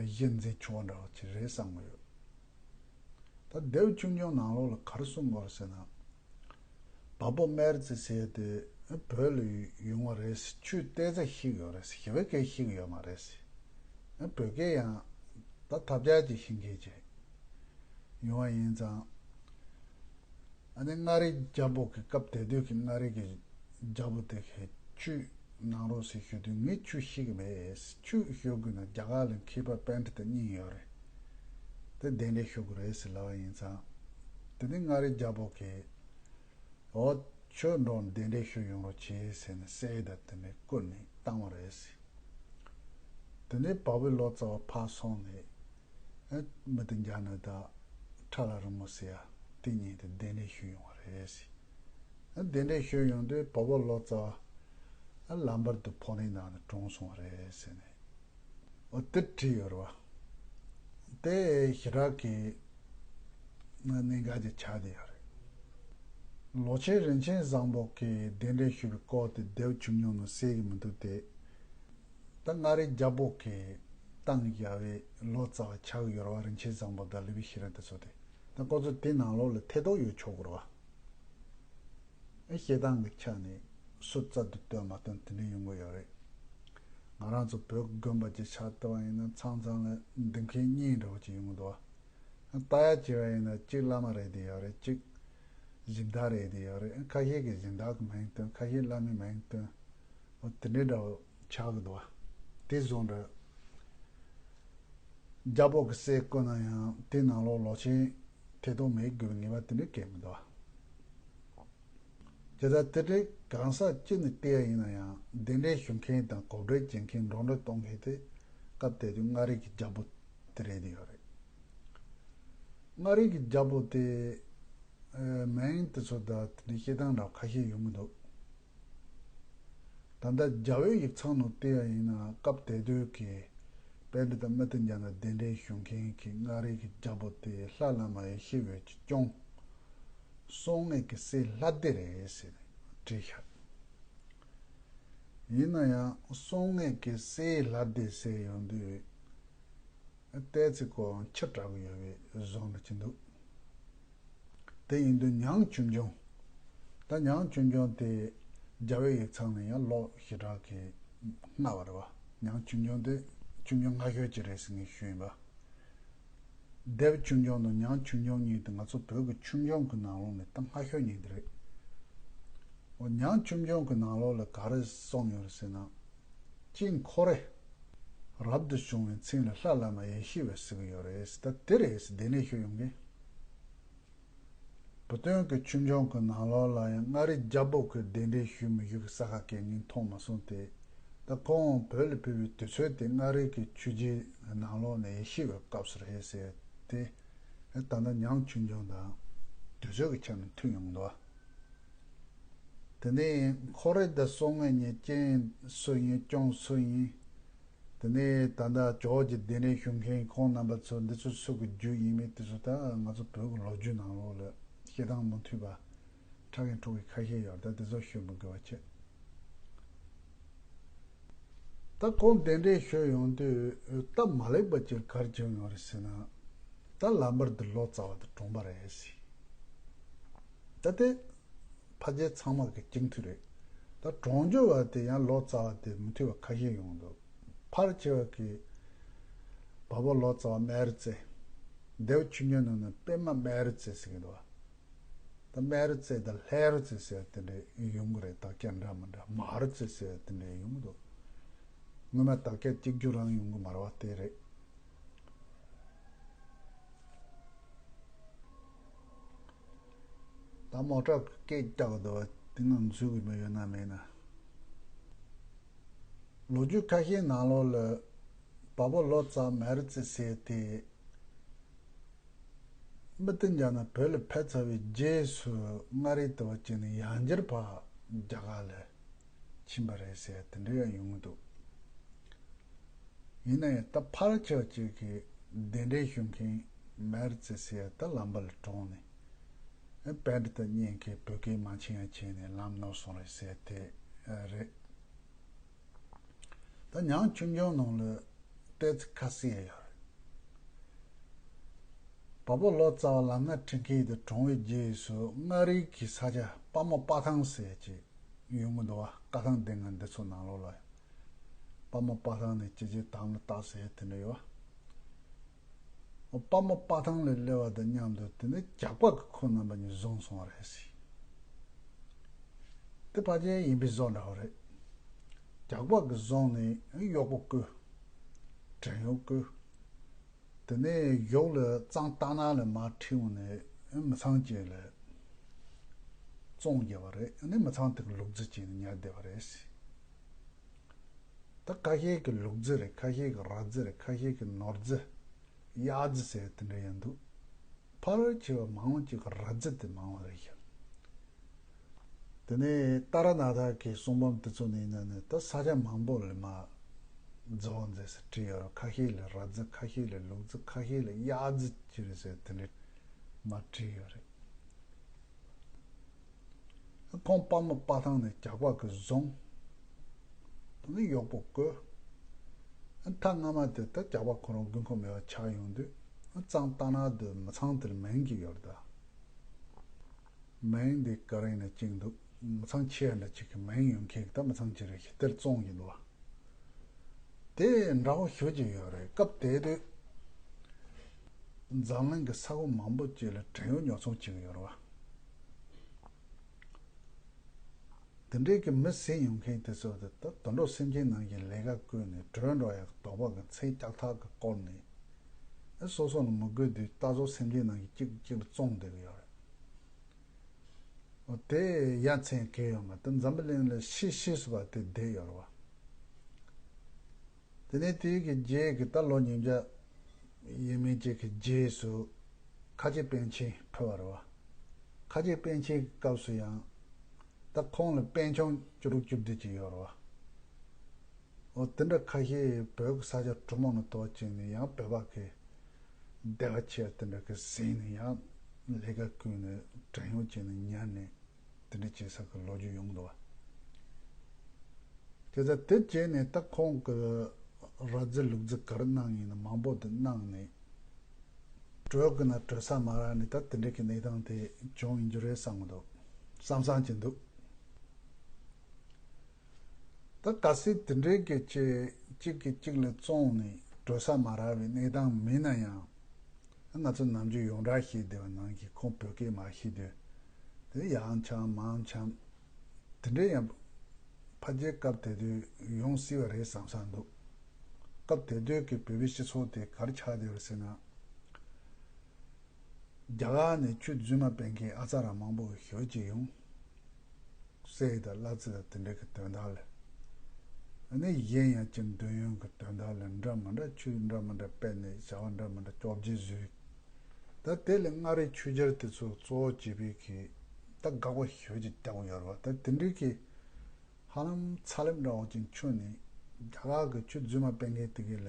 གཞི་འཛིན་ཆོག་འདྲ་བ་ཅིག་རེད་བསམ་གི་ཡོད། ད་ལྡེའུ་ཆོས་འབྱུང་ནང་ལོགས་ལ་ག་རེ་གསུང་གི་ཡོད་རེད་ཟེར་ན། བལ་པོ་སྨན་རི་ཟེར་དེ་བོད་ལ་ཡོང་བ་རེད་ཟེར། ཆོས་ཏོག་ཙམ་ཤེས་ཀྱི་ཡོད་རེད་ཟེར། ཞེ་པོ་གང་ཤེས་ཀྱི་ཡོད་མ་རེད་ཟེར། བོད་སྐད་ཡང་ད་ཐབས་ཆག་ཅིག་ཤེས་མཁན་ཅིག་ཡོང་བ་ཡིན་ཙང་། ཨ་ནི་མངའ་རིས་རྒྱལ་པོ་གི་སྐབས་དེ་དུས་ཀྱི་མངའ་རིས་ཀྱི་རྒྱལ་པོ་དེ་གིས་ཆོས་གནང་རོགས་ཟེར་ཞུ་དུས་ངས་ཆོས་ཤེས་ཀྱི་མེད། ཆོས་ཞུ་དགོས་ན་རྒྱ་གར་ལ་མཁས་པ་པཎྜི་ཏ་གཉིས་ཡོད་རེད། དེ་གདན་འདྲེན་ཞུ་དགོས་རེད་ཟེར་ལབ་པ་ཡིན་ཙང་། དེ་ནས་མངའ་རིས་རྒྱལ་པོ་གིས་འོ་ཁྱོད་འགྲོ་གདན་འདྲེན་ཞུ་ཡོང་རོགས་བྱེད་ཟེར་ནས་གསེར་དང་དེ་ནས་བསྐུར་ནས་བཏང་བ་རེད་ཟེར། དེ་ནས་བལ་པོའི་ལོ་ཙཱ་བ་ཕར་སོང་ནས། ཨེ་མི་དེ་འཇགས་ན་ད་ཁྲ་ལ་རིང་མོ་ཟེར་ཡ་དེ་གཉིས་དེ་གདན་འདྲེན་ཞུས་ཡོང་བ་རེད་ཟེར། ཨེ་གདན་འདྲེན་ཞུས་ཡོང་དུས་བལ་པོ་ལོ་ཙཱ་བ་ཨེ་ལམ་བར་དུ་ཕོ་ཉའི་ནང་ནས་གྲོངས་སོང་བ་རེད་ཟེར་ནས། འོ་དེ་བྲིས་ཡོད་རེད་བ། དེ་ཞེ་དྲག་གི་གནད་འགག་ཅིག་ཆགས་བསྡད་ཡོད་རེད། ལོ་ཆེན་རིན་ཆེན་བཟང་པོ་གིས་གདན་འདྲེན་ཞུས་པའི་སྐོར་དེ་ལྡེའུ་ཆོས་འབྱུང་ནང་གསལ་གྱི་མི་འདུག་སྟེ། ད་མངའ་རིས་རྒྱལ་པོ་གིས་བཏང་བཞག་པའི་ལོ་ཙཱ་བ་ཆགས་ཀྱི་ཡོད་རེད་བ། རིན་ཆེན་བཟང་པོ་དང་ལི་པི་ཤེས་རབ་དེ་ཚོ་དེ། ད་ཁོ་ཚོ་དེ་ནང་ལོགས་ལ་ཐེ་གཏོགས་ཡོད་ཆོག་གི་རེད་བ། ཨེ་བཤད་སྟངས་ཀྱི་ཆ་ནས་སུ་རྩ་དུ་བཏོན་མ་བཏོན་དེ་འདྲ་ཡོང་གི་ཡོད་རེད། ང་རང་ཚོ་བོད་ཀྱི་དགོན་པ་ཅིག་ཆ་བལྟས་པ་ཡིན་ན་མཚམས་མཚམས་ལ་འདེམས་མཁན་གཉིས་འདྲ་བོ་ཅིག་ཡོང་གི་འདུག་བ། ལྟ་ཡ་བྱས་པ་ཡིན་ན་གཅིག་བླ་མ་རེད་བསྡད་ཡོད་རེད། གཅིག་སྦྱིན་བདག་རེད་བསྡད་ཡོད་རེད། ཁ་ཤས་ཀྱིས་སྦྱིན་བདག་གི་མིང་བཏོན། ཁ་ཤས་བླ་མའི་མིང་བཏོན། འོ་དེ་འདྲའི་འདྲ་བོ་ཆགས་ཀྱི་འདུག་བ། དེ་བཟོ་འདྲ། རྒྱལ་པོ་གི་སྲས་བསྐོས་ན་ཡང་དེ་ནང་ལོགས་ལོ་ཆེན་ཐེ་གཏོགས་མེད་དགོས་པའི་ངེས་པ་དེ་འདྲའི་གང་ཡང་མི་འདུག་བ། དེ་ལྟར་དེ་འདྲའི་གང་ཟག་སྤྱི་ནས་བལྟས་ཡ་ཡིན་ན་ཡང་གདན་འདྲེན་ཞུ་མཁན་དང་གོ་སྒྲིག་བྱེད་མཁན་འགྲོ་གྲོན་གཏོང་མཁན་དེ་སྐབས་དེ་དུས་མངའ་རིས་ཀྱི་རྒྱལ་པོ་དེ་རེད་བསྡད་ཡོད་རེད། མངའ་རིས་ཀྱི་རྒྱལ་པོ་དེ་ཨེ་མིང་དེ་ཚོ་དང་དེ་འདྲའི་བཤད་སྟངས་འདྲ་ཁ་ཤས་ཡོང་གི་འདུག་ད་ལྟ་རྒྱལ་བའི་ཡིག་ཚང་ནང་བལྟས་པ་ཡིན་ན་སྐབས་དེ་དུས་ཀྱི་པཎྜི་ཏ་མི་དེ་འཇགས་ན་གདན་འདྲེན་ཞུ་མཁན་གྱི་མངའ་རིས་ཀྱི་རྒྱལ་པོ་དེ་ལྷ་བླ་མ་ཡེ་ཤེས་འོད་ཀྱིས་སྐྱོང་། གསང་གནས་ཀྱི་སྲས་ལྷ་སྡེ་རེད་ཟེར་ནས་བྲིས་ཤག་ཡིན་ན་ཡང་གསང་གནས་ཀྱི་སྲས་ལྷ་སྡེ་ཟེར་ཡོང་དུས། ལྟས་ཚེ་ཁོའང་ཕྱི་དྲགས་ཀྱི་ཡོད་པའི་བཟོ་འདྲ་ཅིག་འདུག་དེ་ཡིན་དུས་ཉང་ཆོས་འབྱུང་། ད་ཉང་ཆོས་འབྱུང་དེ་རྒྱལ་བའི་ཡིག་ཚང་ནས་ཡང་ལོ་ཞེ་དྲག་གི་སྔ་བ་རེད་བ། ཉང་ཆོས་འབྱུང་དེ་ཆོས་འབྱུང་སྔ་ཤོས་ཅིག་རེད་ཟེར་ངས་ཞུས་ཡིན་པ། ལྡེའུ་ཆོས་འབྱུང་དང་ཉང་ཆོས་འབྱུང་གཉིས་དེ་ང་ཚོ་བོད་ཀྱི་ཆོས་འབྱུང་གི་ནང་ལོགས་ནས་ད་སྔ་ཤོས་གཉིས་དེ་རེད། འོ་ཉང་ཆོས་འབྱུང་གི་ནང་ལོགས་ལ་ག་རེ་གསུངས་ཡོད་རེད་ཟེར་ན། གཅིག་འཁོར་རབ་ཏུ་བྱུང་བའི་མཚན་ལ་ལྷ་བླ་མ་ཡེ་ཤེས་འོད་ཟེར་གྱི་ཡོད་རེད། ད་དེ་རེད་ཟེར་གདན་འདྲེན་ཞུ་ཡོང་གི། བུ་སྟོན་གྱི་ཆོས་འབྱུང་གི་ནང་ལོགས་ལ་ཡང་མངའ་རིས་རྒྱལ་པོ་གི་གདན་འདྲེན་ཞུས་མི་ཞུས་ཀྱི་ས་ཁ་སྐད་ངས་མཐོང་མ་སོང་སྟེ། ད་ཁོང་བོད་ལ་ཕེབས་པའི་དུས་ཚོད་དེ་མངའ་རིས་ཀྱི་ཆོས་བརྒྱུད་ནང་ལོགས་ནས་ཡེ་ཤེས་པའི་སྐབས་སུ་རེད་ཟེར་ཏེ། ད་ལྟ་ཉང་ཆོས་འབྱུང་དང་དུས་ཚོད་ཀྱི་ཆ་ནས་མཐུན་ཡོང་འདུག། དེ་ནས་ཁོ་རེ་ད་སོ་ངེ་ཉེ་རྐྱེན་སུ་ཡིན་སྐྱོང་སུ་ཡིན། དེ་ནས་ད་ལྟ་ཇོ་བོ་རྗེ་གདན་འདྲེན་ཞུ་མཁན་ཁོང་རྣམ་པ་ཚོ་འདི་ཚོ་སུ་གི་རྒྱུད་ཡིན་མིན་དེ་ཚོ་ད་ང་ཚོ་བོད་ཀྱི་ལོ་རྒྱུས་ནང་ལོགས་ལ་བཤད་སྟངས་མི་མཐུན་པ་ཕྲ་གིན་འཁྲུག་གི་ཁ་ཤས་ཡོད་རེད། ད་དེ་ཚོ་ཞུ་མི་དགོས་པ་བྱས། ད་ཁོང་གདན་འདྲེན་ཞུ་ཡོང་དུས་སྟབས་མ་ལེགས་པ་ཅིག་ག་རེ་བྱུང་ཡོད་རེད་ཟེར་ན། ད་ལམ་བར་དུ་ལོ་ཙཱ་བ་དེ་གྲོངས་པ་རེད་ཟེར། ད་དེ་ཕལ་ཆེར་ཚང་མ་གི་སྤྱི་འཐུས་རེད། ད་གྲོངས་རྒྱུ་བ་དེ་ཡང་ལོ་ཙཱ་བ་དེ་མི་མཐུན་པ་ཁ་ཤས་ཡོང་འདུག། ཕལ་ཆེ་བ་གི་བ་ཕོ་ལོ་ཙཱ་བ་སྨན་རི་རྩེ། འདེའུ་ཆོས་འབྱུང་ནང་ནས་པདྨ་སྨན་རི་རྩེ་ཟེར་གི་འདུག། ད་སྨན་རི་རྩེ་དང་ལྷ་རི་རྩེ་ཟེར་དེ་འདྲ་ཡོང་གི་རེད། དག་ཆ་འདྲ་མི་འདྲ། མ་རི་རྩེ་ཟེར་དེ་འདྲ་ཡོང་གི་འདུག། སྔོན་མ་དག་ཆ་གཅིག་གྱུར་རང་ཡོང་གི་མ་རེད་བ། དེ་རེད། ད་མོ་ཊ་སྐད་རྒྱག་གི་འདུག་བ། དེ་ནང་འཛུལ་གི་མི་ཡོད་ན་མེད་ན། ལོ་རྒྱུས་ཁ་ཤས་ནང་ལོགས་ལ་བ་ཕོ་ལོ་ཙཱ་སྨན་རི་རྩེ་ཟེར་དེ། མི་དེ་འཇག་ན་བོད་ལ་ཕེབས་ཚར་བའི་རྗེས་སུ་མངའ་རིས་དུ་བ་ཅན་ནས་ཡང་བསྐྱར་ཕར་རྒྱ་གར་ལ་ཕྱིན་པ་རེད་ཟེར་དེ་འདྲ་ཡང་ཡོང་གི་འདུག། ཡིན་ན་ཡང་ད་ཕལ་ཆེ་ཅིག་གིས་གདན་འདྲེན་ཞུ་མཁན་སྨན་རི་རྩེ་ཟེར་ད་ལམ་བར་ལ་གྲོངས་ནས། པཎྜི་ཏ་མཉན་མཁན་བོད་སྐད་མ་མཁྱེན་ཡ་བྱས་ནས་ལམ་ནོར་སོང་རེད་ཟེར་དེ་རེད། ད་ཉང་ཆོས་འབྱུང་ནང་ལ་བལྟས་ཚེ་ཁ་གསལ་ཡོད་རེད། བ་ཕོ་ལོ་ཙཱ་བ་ལམ་སྣ་ཁྲིད་མཁན་དེ་གྲོངས་པའི་རྗེས་སུ་མངའ་རིས་ཀྱི་ས་ཆ་དཔའ་མོ་དཔའ་ཐང་ཟེར་ཅིག་ཡོང་གི་འདུག་བ། བཀའ་ཐང་སྡེ་ལྔ་འདི་ཚོ་ནང་ལོགས་ལ་དཔའ་མོ་དཔའ་ཐང་ནས་ཅི་བྱེད་དམ་ལ་བཏགས་ཟེར་དེ་འདྲ་ཡོད་བ། དཔའ་མོ་དཔའ་ཐང་ལ་སླེབས་པ་དང་མཉམ་དུ་དེ་ནས་ཇག་པ་གིས་ཁོ་རྣམ་པ་གཉིས་བཟུང་སོང་བ་རེད་ཟེར། དེ་ཕལ་ཆེར་ཡིན་པའི་བཟོ་འདྲ་བོ་རེད། ཇག་པ་གིས་བཟུང་ནས་གཡོག་པོ་བསྐོས། བྲན་གཡོག་བསྐོས། དེ་ནས་གཡོག་ལ་གཙང་ཏ་ན་ལ་མར་ཁྲིད་འོང་ནས་མི་ཚང་གཅིག་ལ་བཙོང་བརྒྱབ་པ་རེད། ཨ་ནི་མི་ཚང་དེ་གི་ལུག་རྫི་བྱས་ནས་ཉར་བསྡད་པ་རེད། ད་ཁ་ཤས་ཀྱི་ལུག་རྫི་རེད། ཁ་ཤས་ཀྱི་ར་རྫི་རེད། ཁ་ཤས་ཀྱི་ནོར་རྫི། གཡག་རྫི་ཟེར་དེ་འདྲ་ཡང་འདུག། ཕལ་ཆེ་བ་མང་བ་ཅིག་གི་ར་རྫི་དེ་མང་བ་རེད་ཤག། དེ་ནས་ཏཱ་ར་ནཱ་ཐ་གི་གསུང་འབུམ་དེ་ཚོ་ནས་ཡིན་ན་ནི་ད་ས་ཆ་མང་པོ་ལ་མར་རྫི་བོ་མཛད་ཟེར་བྲིས་ཡོད་རེད། ཁ་ཤས་ལ་ར་རྫི། ཁ་ཤས་ལ་ལུག་རྫི། ཁ་ཤས་ལ་གཡག་རྫི་ཅི་རེད་ཟེར་དེ་འདྲ་མར་བྲིས་ཡོད་རེད། ཁོང་དཔའ་མོ་དཔའ་ཐང་ནས་ཇག་པ་གིས་བཟུང་། དེ་ནས་གཡོག་པོ་བསྐོས། མཐའ་སྔ་མ་དེ་ད་ཇག་པ་ཁོ་རང་དགོས་མཁོ་མེད་པ་ཆགས་ཡོང་དུས་གཙང་ཏ་ན་དུ་མི་ཚང་དེར་མིང་གི་ཡོད་རེད་ད། མིང་འདི་ག་རེ་ཡིན་ན་གཅིག་འདུག། མི་ཚང་ཆེ་བ་འདྲ་གཅིག་གི་མིང་ཡོད་མཁན་གྱི་ད་མི་ཚང་ཅིག་རེད་ཤག། དེར་བཙོང་གི་འདུག་བ། དེ་འདྲ་བོ་ཞེ་པོ་ཅིག་ཡོད་རེད། སྐབས་དེ་དུས་འཛམ་གླིང་གི་ས་ཁུལ་མང་པོ་ཅིག་ལ་བྲན་གཡོག་ཉོ་ཚོང་བྱེད་ཀྱི་ཡོད་རེད་བ། དེ་འདྲའི་གི་མི་ཟིན་ཡོང་མཁན་དེ་ཚོ་དེ་ད་དུད་འགྲོ་སེམས་ཅན་ནང་བཞིན་ལས་ཀ་བསྐོས་ནས་བྲོས་འགྲོ་ཡག་དོགས་པ་གི་མཚན་ལྕགས་ཐག་གིས་བསྐོར་ནས། ཨ་སོ་སོ་ནི་མི་དགོས་དུས་ད་གཟོད་སེམས་ཅན་ནང་བཞིན་གཅིག་གཅིག་ལ་བཙོང་བསྡད་ཀྱི་ཡོད་རེད། འོ་དེ་ཡ་མཚན་གང་ཡང་ཡོད་མ་རེད། འཛམ་བུ་གླིང་ལ་ཤི་ཤི་སོང་བ་དེ་བསྡད་ཡོད་རེད་བ། དེ་ནས་དེའི་གི་རྗེས་ཀྱི་ད་ལོ་ཉིས་བརྒྱ་ཡས་མས་ཅིག་གི་རྗེས་སུ་ཁ་ཆེ་པཎ་ཆེན་ཕེབས་པ་རེད་བ། ཁ་ཆེ་པཎ་ཆེན་གྱི་སྐབས་སུ་ཡང་ད་ཁོང་ལ་པཎ་ཆེན་བཅུ་དྲུག་བཅུ་བདུན་ཅིག་ཡོད་རེད་བ། འོ་དེ་འདྲ་ཁ་ཤས་བོད་ཀྱི་ས་ཆ་གྲུ་མོ་ནས་གཏོར་བྱས་ནས་ཡང་བོད་པ་གི་སྡེ་པ་ཆེ་དེ་འདྲ་གི་ཟིན་ནས་ཡང་ལས་ཀ་བསྐུལ་ནས་བྲན་གཡོག་བྱས་ནས་ཉར་ནས། དེ་འདྲ་བྱེད་ས་གི་ལོ་རྒྱུས་ཡོང་འདུག་བ། དེ་ཚ་དེ་བྱས་ནས་ད་ཁོང་གི་ར་རྫི་ལུག་རྫི་ག་རེ་གནང་ཡིན་ན་མང་པོ་དེ་གནང་ནས། བྲོས་གི་ན་བྲོས་ས་མ་རག་ནས་ད་དེ་འདྲ་གི་གནས་སྟངས་དེ་བྱུང་ཡིན་རྒྱུ་རེད་བསམ་གི་འདུག། བསམ་བསམ་གྱི་འདུག། ད་གལ་སྲིད་དེ་འདྲའི་གི་ཅིག་གཅིག་གིས་གཅིག་ལ་བཙོངས་ནས་བྲོས་ས་མ་རག་པའི་གནས་སྟངས་མིན་ན་ཡང་། ང་ཚོ་ནམ་རྒྱུན་ཡོངས་གྲགས་བཤད་བསྡད་པ་ནང་བཞིན་ཁོང་བོད་སྐད་མ་ཤེས་དུས། དེ་ཡང་འཁྱམ་མང་འཁྱམ། དེ་འདྲའི་ཡང་ཕལ་ཆེར་སྐབས་དེ་དུས་ཡོང་སྲིད་པ་རེད་བསམ་བསམ་འདུག། སྐབས་དེ་དུས་ཀྱི་བོད་པའི་སྤྱི་ཚོགས་དེ་ག་རེ་ཆགས་བསྡད་པ་རེད་ཟེར་ན། རྒྱ་གར་ནས་ཆོས་རྫུན་མ་སྤེལ་མཁན་ཨ་ཚ་ར་མང་པོ་ཞེ་ཅིག་ཡོང་། གསེར་དང་གླ་རྩི་དང་དེ་འདྲ་གི་དོན་དག་ལ། ཨ་ནི་གཞན་ཡང་ཅིག་འདོད་ཡོན་གྱི་དོན་དག་ལ་འདྲ་མི་འདྲ་ཆོས་འདྲ་མི་འདྲ་སྤེལ་ནས་བྱ་བ་འདྲ་མི་འདྲ་བཅོ་བརྒྱད་བཟོས། ད་དེ་ལས་མངའ་རིས་ཆོས་རྒྱལ་དེ་ཚོ་གཙོ་བོ་བྱས་པའི་གི་ད་དགག་པ་ཞེ་ཅིག་བརྒྱབ་ཡོད་རེད་བ། ད་དེ་འདྲའི་གི་ཧ་ལམ་ཚ་ལེབ་འདྲ་བོ་ཅིག་མཆོད་ནས་རྒྱ་གར་གི་ཆོས་རྫུན་མ་སྤེལ་མཁན་དེ་གི་ལ་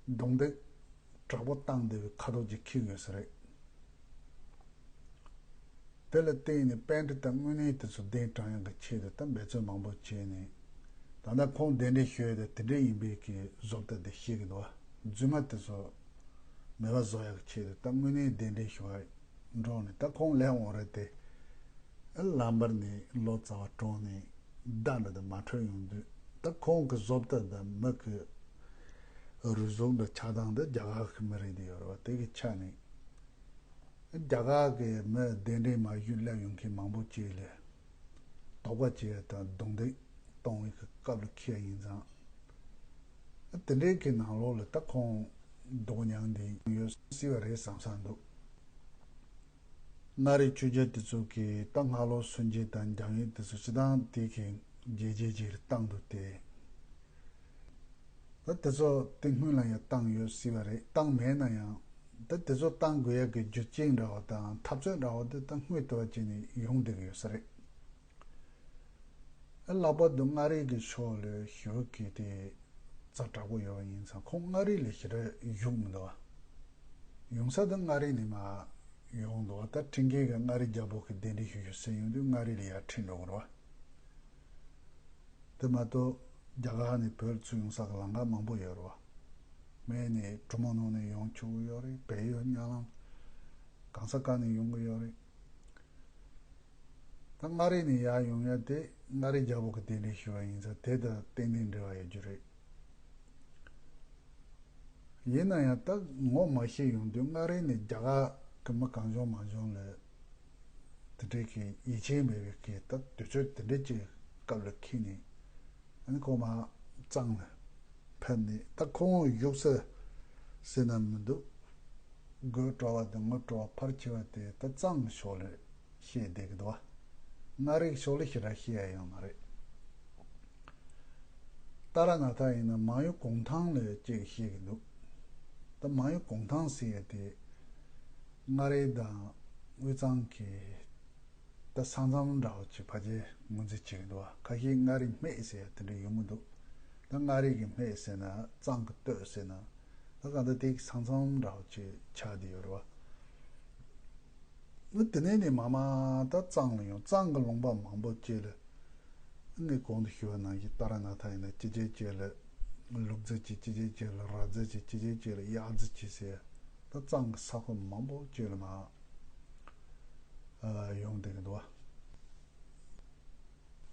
རྡུང་རྡེག་དྲག་པོ་བཏང་བསྡད་པའི་ཁ་དོག་ཅིག་འཁྱེར་ཡོད་ས་རེད། དེ་ལ་བརྟེན་ནས་པཎྜི་ཏ་དངོས་གནས་དེ་ཚོ་གདན་དྲངས་ཡག་གི་ཆེད་དུ་ད་འབད་བརྩོན་མང་པོ་བྱས་ནས། ད་ལྟ་ཁོང་གདན་འདྲེན་ཞུ་ཡ་དེ་དེ་འདྲ་ཡིན་པའི་གི་བཟོ་ལྟ་དེ་ཤེས་ཀྱི་འདུག་བ། རྫུན་མ་དེ་ཚོ་མེད་པ་བཟོ་ཡག་གི་ཆེད་དུ་ད་དངོས་གནས་གདན་འདྲེན་ཞུ་བ་འགྲོ་ནས། ད་ཁོང་སླེབས་འོང་རེད་དེ། ལམ་བར་ནས་ལོ་ཙཱ་བ་གྲོངས་ནས་ཟླ་འདྲ་དུ་མ་འཕྲོད་ཡོང་དུས། ད་ཁོང་གི་བཟོ་ལྟ་དང་མི་གི་རུས་གཟུགས་འདྲ་ཆགས་སྟངས་འདི་རྒྱ་གར་གི་མི་རིགས་དེ་ཡོད་རེད་བ། དེ་གི་ཆ་ནས། རྒྱ་གར་གྱི་མི་གདན་འདྲེན་མ་ཞུས་སླེབས་ཡོང་མཁན་མང་པོ་ཅིག་ལ་དོགས་པ་བྱེད་ཡ་དང་རྡུང་རྡེག་གཏོང་བའི་གི་སྐབས་ལ་འཁེལ་ཡ་ཡིན་ཙང་། དེ་འདྲའི་གི་ནང་ལོགས་ལ་ད་ཁོང་སྡུག་མྱངས་འདི་ཡོད་སྲིད་པ་རེད་བསམ་བསམ་འདུག་མངའ་རིས་ཆོས་རྒྱལ་དེ་ཚོ་གིས་ད་སྔ་ལོ་སུན་འབྱིན་དང་འཇམ་དབྱངས་དེ་ཚོ་སྤྱི་བཏང་དེ་གི་རྒྱལ་རྒྱལ་རྒྱལ་བཏང་འདུག་སྟེ། ད་དེ་ཚོ་དེ་སྔོན་ལ་ཡང་བཏང་ཡོད་སྲིད་པ་རེད། བཏང་མེད་ན་ཡང་ད་དེ་ཚོ་བཏང་དགོས་ཡ་གི་རྒྱུ་རྐྱེན་འདྲ་བ་དང་འཐབ་རྩོད་འདྲ་བ་དེ་ད་སྔོན་དུ་བ་བྱས་ནས་ཡོང་བསྡད་ཀྱི་ཡོད་ས་རེད། ཨ་ལྷག་པར་དུ་མངའ་རིས་ཀྱི་ཕྱོགས་ལ་ཞུ་གི་དེ་ཛ་དྲག་པོ་ཡོད་པ་ཡིན་ཙང་ཁོང་མངའ་རིས་ལ་ཞེ་དྲག་བཞུགས་མི་འདུག་བ། ཡོང་ས་དེ་མངའ་རིས་ནས་མར་ཡོང་འདུག་བ། ད་ཁྲིམས་འགལ་གྱི་མངའ་རིས་རྒྱལ་པོ་གི་གདན་འདྲེན་ཞུ་ཞུ་ཟེར་ཡོང་དུས་མངའ་རིས་ལ་ཡར་ཁྲིད་འགྲོ་གི་རེད་བ། དེ་མ་གཏོགས་རྒྱ་གར་ནས་བོད་ཚུར་ཡོང་ས་གི་ལམ་ཁ་མང་པོ་ཡོད་རེད་བ། སྨད་ནས་གྲོ་མོ་ནང་ནས་ཡོང་ཆོག་གི་ཡོད་རེད། བལ་ཡུལ་གཉའ་ལམ་གང་ས་ག་ནས་ཡོང་གི་ཡོད་རེད། ད་མངའ་རིས་ནས་ཡར་ཡོང་ཡ་དེ་མངའ་རིས་རྒྱལ་པོ་གི་གདན་འདྲེན་ཞུ་བ་ཡིན་ཙང་དེ་དང་ཏན་ཏན་འབྲེལ་བ་ཡོད་རྒྱུ་རེད། ཡིན་ན་ཡང་ད་ངོ་མ་ཤེས་ཡོང་དུས་མངའ་རིས་ནས་རྒྱ་གར་གི་མི་གང་བྱུང་མང་བྱུང་ལ་དེ་འདྲའི་གི་ཡིད་ཆེས་མེད་པའི་གི་ད་དུས་ཚོད་དེ་འདྲའི་ཅིག་སྐབས་ལ་འཁེལ་ནས། ཨ་ནི་ཁོ་མར་གཙང་ལ་ཕེབས་ནས། ད་ཁོང་བཞུགས་ས་ཟེར་ན་མི་འདུག་སྒོས་སྤྲོ་བ་དང་ངོས་སྤྲོ་བ་ཕལ་ཆེ་བ་དེ་ད་གཙང་གི་ཕྱོགས་ལ་བཤད་བསྡད་ཀྱི་འདུག་བ། མངའ་རིས་ཕྱོགས་ལ་ཞེ་དྲག་བཤད་ཡ་ཡོད་མ་རེད། ཏཱ་ར་ནཱ་ཐ་ཡིན་ན་མང་ཡུལ་གུང་ཐང་ལ་ཅིག་བཤད་ཀྱི་འདུག་ད་མང་ཡུལ་གུང་ཐང་ཟེར་ཡ་དེ་མངའ་རིས་དང་དབུས་གཙང་གི་ད་ས་མཚམས་འདྲ་བོ་ཅིག་ཕལ་ཆེར་ངོས་འཛིན་བྱེད་ཀྱི་འདུག་བ། ཁ་ཤས་མངའ་རིས་སྨད་ཟེར་ཡ་དེ་འདྲ་ཡོང་གི་འདུག་ད་མངའ་རིས་ཀྱི་སྨད་ཟེར་ན་གཙང་གི་སྟོད་ཟེར་ན། ད་གང་ལྟར་དེ་ས་མཚམས་འདྲ་བོ་ཅིག་ཆགས་བསྡད་ཡོད་རེད་བ། ཨ་དེ་ནས་ནི་མར་མར་ད་གཙང་ལ་ཡོང་། གཙང་གི་ལུང་པ་མང་པོ་ཅིག་ལ། ཨ་ནི་གོང་དུ་ཞུས་པ་ནང་བཞིན་ཏཱ་ར་ནཱ་ཐ་ཡིན་ན་ཅི་བྱེད་ཅེས་ལ། ལུག་རྫི་ཅིག་ཅི་བྱེད་ཅེས་ལ། ར་རྫི་ཅིག་ཅི་བྱེད་ཅེས་ལ། གཡག་རྫི་ཅིག་ཟེར། ད་གཙང་གི་ས་ཁུལ་མང་པོ་ཅིག་ལ་མར་ཨ་ཡོང་བསྡད་ཀྱི་འདུག་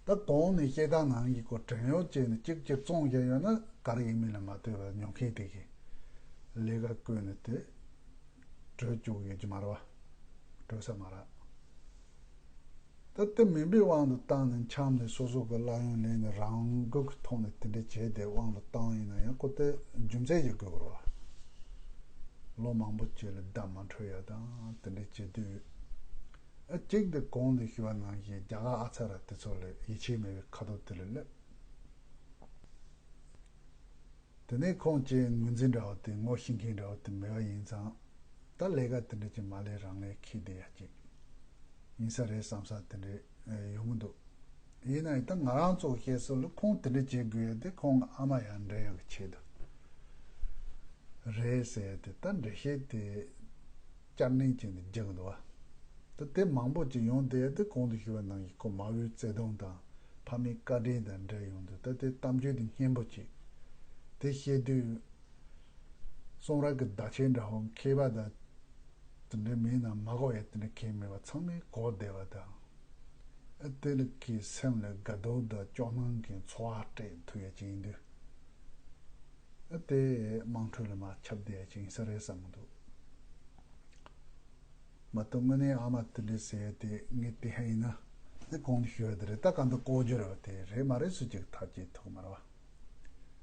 བ། ད་གོང་ནས་བཤད་སྟངས་ནང་བཞིན་ཁོ་བྲན་གཡོག་བྱས་ནས་གཅིག་གཅིག་བཙོང་བཞག་ཡོད་ན་ག་རེ་ཡིན་མིན་ལ་མ་ལྟོས་པར་ཉོ་མཁན་དེ་གིས་ལས་ཀ་བསྐོས་ནས་དེ་བྲོས་བཅུག་ཡོད་ཀྱི་མ་རེད་བ། བྲོས་ས་མ་རེད། ད་དེ་མིན་པའི་དབང་དུ་བཏང་ནས་འཁྱམས་ནས་སོ་སོ་གི་གླ་ཡོན་ལེན་ནས་རང་འགུལ་གྱི་ཐོག་ནས་དེ་འདྲ་བྱས་ཏེ་དབང་དུ་བཏང་ཡིན་ན་ཡང་ཁོ་དེ་རྒྱུ་མཚན་ཞིག་དགོས་ཀྱི་རེད་བ། ལོ་མང་པོ་ཅིག་ལ་བརྡ་མ་འཕྲོད་ཡ་དང་དེ་འདྲ་བྱེད་དུས། ཨ་གཅིག་དེ་གོང་དུ་ཞུས་པ་ནང་བཞིན་རྒྱ་གར་ཨ་ཚ་ར་དེ་ཚོ་ལ་ཡིད་ཆེས་མེད་པའི་ཁ་དོག་དེ་ལ་སླེབས། དེ་ནས་ཁོང་ཅིག་ངོས་འཛིན་འདྲ་བོ་དེ་ངོ་ཤེས་མཁན་འདྲ་བོ་དེ་མེད་པ་ཡིན་ཙང་། ད་ལས་ཀ་དེ་འདྲ་ཅིག་མ་ལས་རང་ལས་འཁེལ་བསྡད་ཡ་ཅིག་ཡིན་ས་རེད་བསམ་ས་དེ་འདྲ་ཡོང་གི་འདུག་ཡིན་ན་ཡང་ད་ང་རང་ཚོ་བཤད་སྲོལ་ལ་ཁོང་དེ་འདྲ་བྱེད་དགོས་ཡ་དེ་ཁོང་གི་ཨ་མ་ཡར་འདྲེན་ཡག་གི་ཆེད་དུ་རེད་ཟེར་ཡ་དེ། ད་འགྲེལ་བཤད་དེ་བསྐྱར་ནན་བྱས་ནས་རྒྱག་གི་འདུག་བ། ད་དེ་མང་པོ་ཅིག་ཡོང་བསྡད་ཡ་དེ་གོང་དུ་ཞུས་པ་ནང་བཞིན་ཁོ་མ་བུའི་བརྩེ་དུང་དང་ཕ་མའི་བཀའ་དྲིན་དང་འབྲེལ་ཡོང་དུས། ད་དེ་གཏམ་རྒྱུད་དེ་སྙན་པོ་ཅིག་དེ་བཤད་དུས། གསུང་རབ་ཀྱི་བརྡ་ཆད་འདྲ་བོ་མཁས་པ་དང་དེ་འདྲ་མིན་ན་མ་གོ་ཡ་དེ་འདྲ་གང་མེད་པ་ཚང་མས་གོ་བདེ་བ་དང་། ཨ་དེ་ལ་གི་སེམས་ལ་དགའ་སྡུག་དང་སྐྱོ་སྣང་གི་ཚོར་བ་སྤྲད་ཐུབ་ཡ་ཅིག་ཡིན་དུས། ཨ་དེ་དམངས་ཁྲོད་ལ་མར་ཁྱབ་བསྡད་ཡ་ཅིག་ཡིན་ས་རེད་བསམ་གྱི་འདུག་མ་གཏོགས་དངོས་གནས་ཨ་མ་དེ་འདྲ་ཟེར་ཡ་དེ་ངས་དེ་ཧ་ཡིན་ན་དེ་གོང་དུ་ཞུས་པ་དེ་རེད། ད་གང་ལྟར་ལྐོག་གྱུར་བ་དེ་རེད་མ་རེད་ཟེར་ཅིག་ཐག་བཅད་ཐུབ་མ་རེད་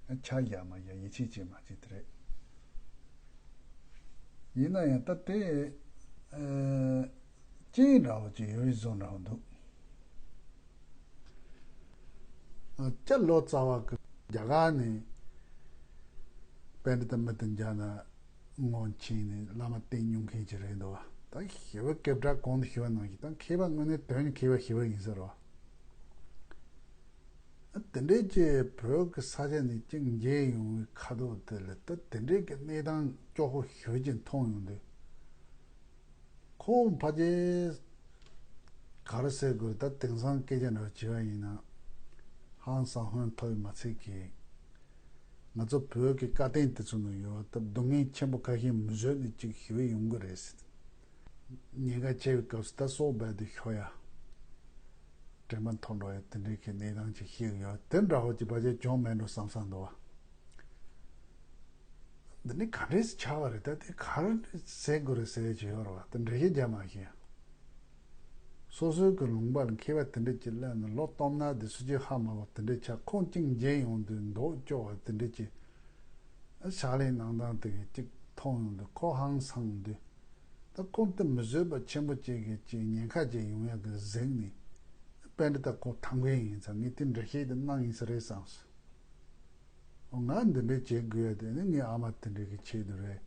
བ། ཆ་བཞག་མ་བཞག་ཡིད་ཆེས་བྱེད་མ་བྱེད་དེ་རེད། ཡིན་ན་ཡང་ད་དེ་ ཨ། ཅིག་འདྲ་བོ་ཅིག་ཡོད་བཟོ་འདྲ་བོ་འདུག་ཨ། སྐྱབས་ལོ་ཙཱ་བ་གི་རྒྱ་གར་ནས་པཎྜི་ཏ་མི་དེ་འཇག་ན་སྔོན་ཕྱིན་ནས་བླ་མ་བསྟེན་མྱོང་མཁན་ཅིག་རེད་འདུག་ད་ཞི་བའི་སྐད་གྲགས་གོང་དུ་ཞུ་བ་ནང་བཞིན་ད་མཁས་པ་དངོས་གནས་དོན་མཁས་པ་ཞི་བ་ཡིན་ཟེར་རོ། དེ་འདྲའི་ཅིག་བོད་ཀྱི་ས་ཆ་ནས་ཅིག་མཇལ་ཡོང་བའི་ཁ་དོག་དེ་ལ་ད་དེ་འདྲའི་གི་གནས་སྟངས་སྐྱོ་པོ་ཞེ་པོ་ཅིག་མཐོང་ཡོང་དུས། ཁོ་ཕལ་ཆེར་ག་རེ་ཟེར་དགོས་རེད། ད་དེང་སང་སྐད་ཆ་འདྲ་བོ་བྱས་པ་ཡིན་ན་ཧང་སང་ཧོན་ཐོར་བའི་མ་ཚད་ཀྱི། ང་ཚོ་བོད་ཀྱི་བཀའ་བསྟན་དེ་ཚོ་ནང་ཡོད་པ་ད་སྡུག་བསྔལ་ཆེན་པོ་ཁ་ཤས་མི་བཟོད་ནས་ཅིག་ཞི་བ་ཡོང་གི་རེད་ཟེར། ཉེན་ཁ་ཆེ་བའི་སྐབས་སུ་ད་སྲོག་རྦད་དེ་ཤོར་ཡ། དྲན་པ་འཐོར་འགྲོ་ཡ་དེ་འདྲའི་གི་གནས་སྟངས་ཅིག་ཤེས་ཀྱི་ཡོད། དེ་འདྲ་བོ་ཅིག་ཕལ་ཆེར་བྱུང་མེད་འགྲོ་བསམ་བསམ་འདུག་བ། འདི་ནི་ག་འདྲས་ཆགས་པ་རེད། ད་དེ་ག་རེ་ཟེར་དགོས་རེད་ཟེར་གྱི་ཡོད་རེད་བ། དེ་འགྲེལ་བཤད་རྒྱག་མ་ཤེས། སོ་སོའི་གི་ལུང་པ་ལ་མཁས་པ་དེ་འདྲས་ཅིག་སླེབས་ནས་ལོ་སྟོང་ན་དེ་སུ་གཅིག་ཧ་མ་གོ་དེ་འདྲས་ཆགས། ཁོང་གཅིག་མཇལ་ཡོང་དུས་མདོག་སྐྱོ་བ་དེ་འདྲས་ཅིག་ཕྱག་ལས་གནང་སྟངས་དེ་གི་གཅིག་མཐོང་ཡོང་དུས་ཁོ་ཧང་སངས་དུས། ད་ཁོང་དེ་མི་བཟོད་པ་ཆེན་པོ་ཅིག་གི་ཅིག་ཉེན་ཁ་ཅིག་ཡོང་ཡག་གི་གཟིགས་ནས་པཎྜི་ཏ་ཁོང་ཐང་མཁན་ཡིན་ཙང་ངས་དེ་འགྲེལ་བཤད་དེ་གནང་ཡིན་ས་རེད་བསམས་སོང་། ཨོ། ང་འདི་འདྲའི་བྱེད་དགོས་ཡ་དེ་ནི་ངའི་ཨ་མ་དེ་འདྲའི་གི་ཆེད་དུ་རེད་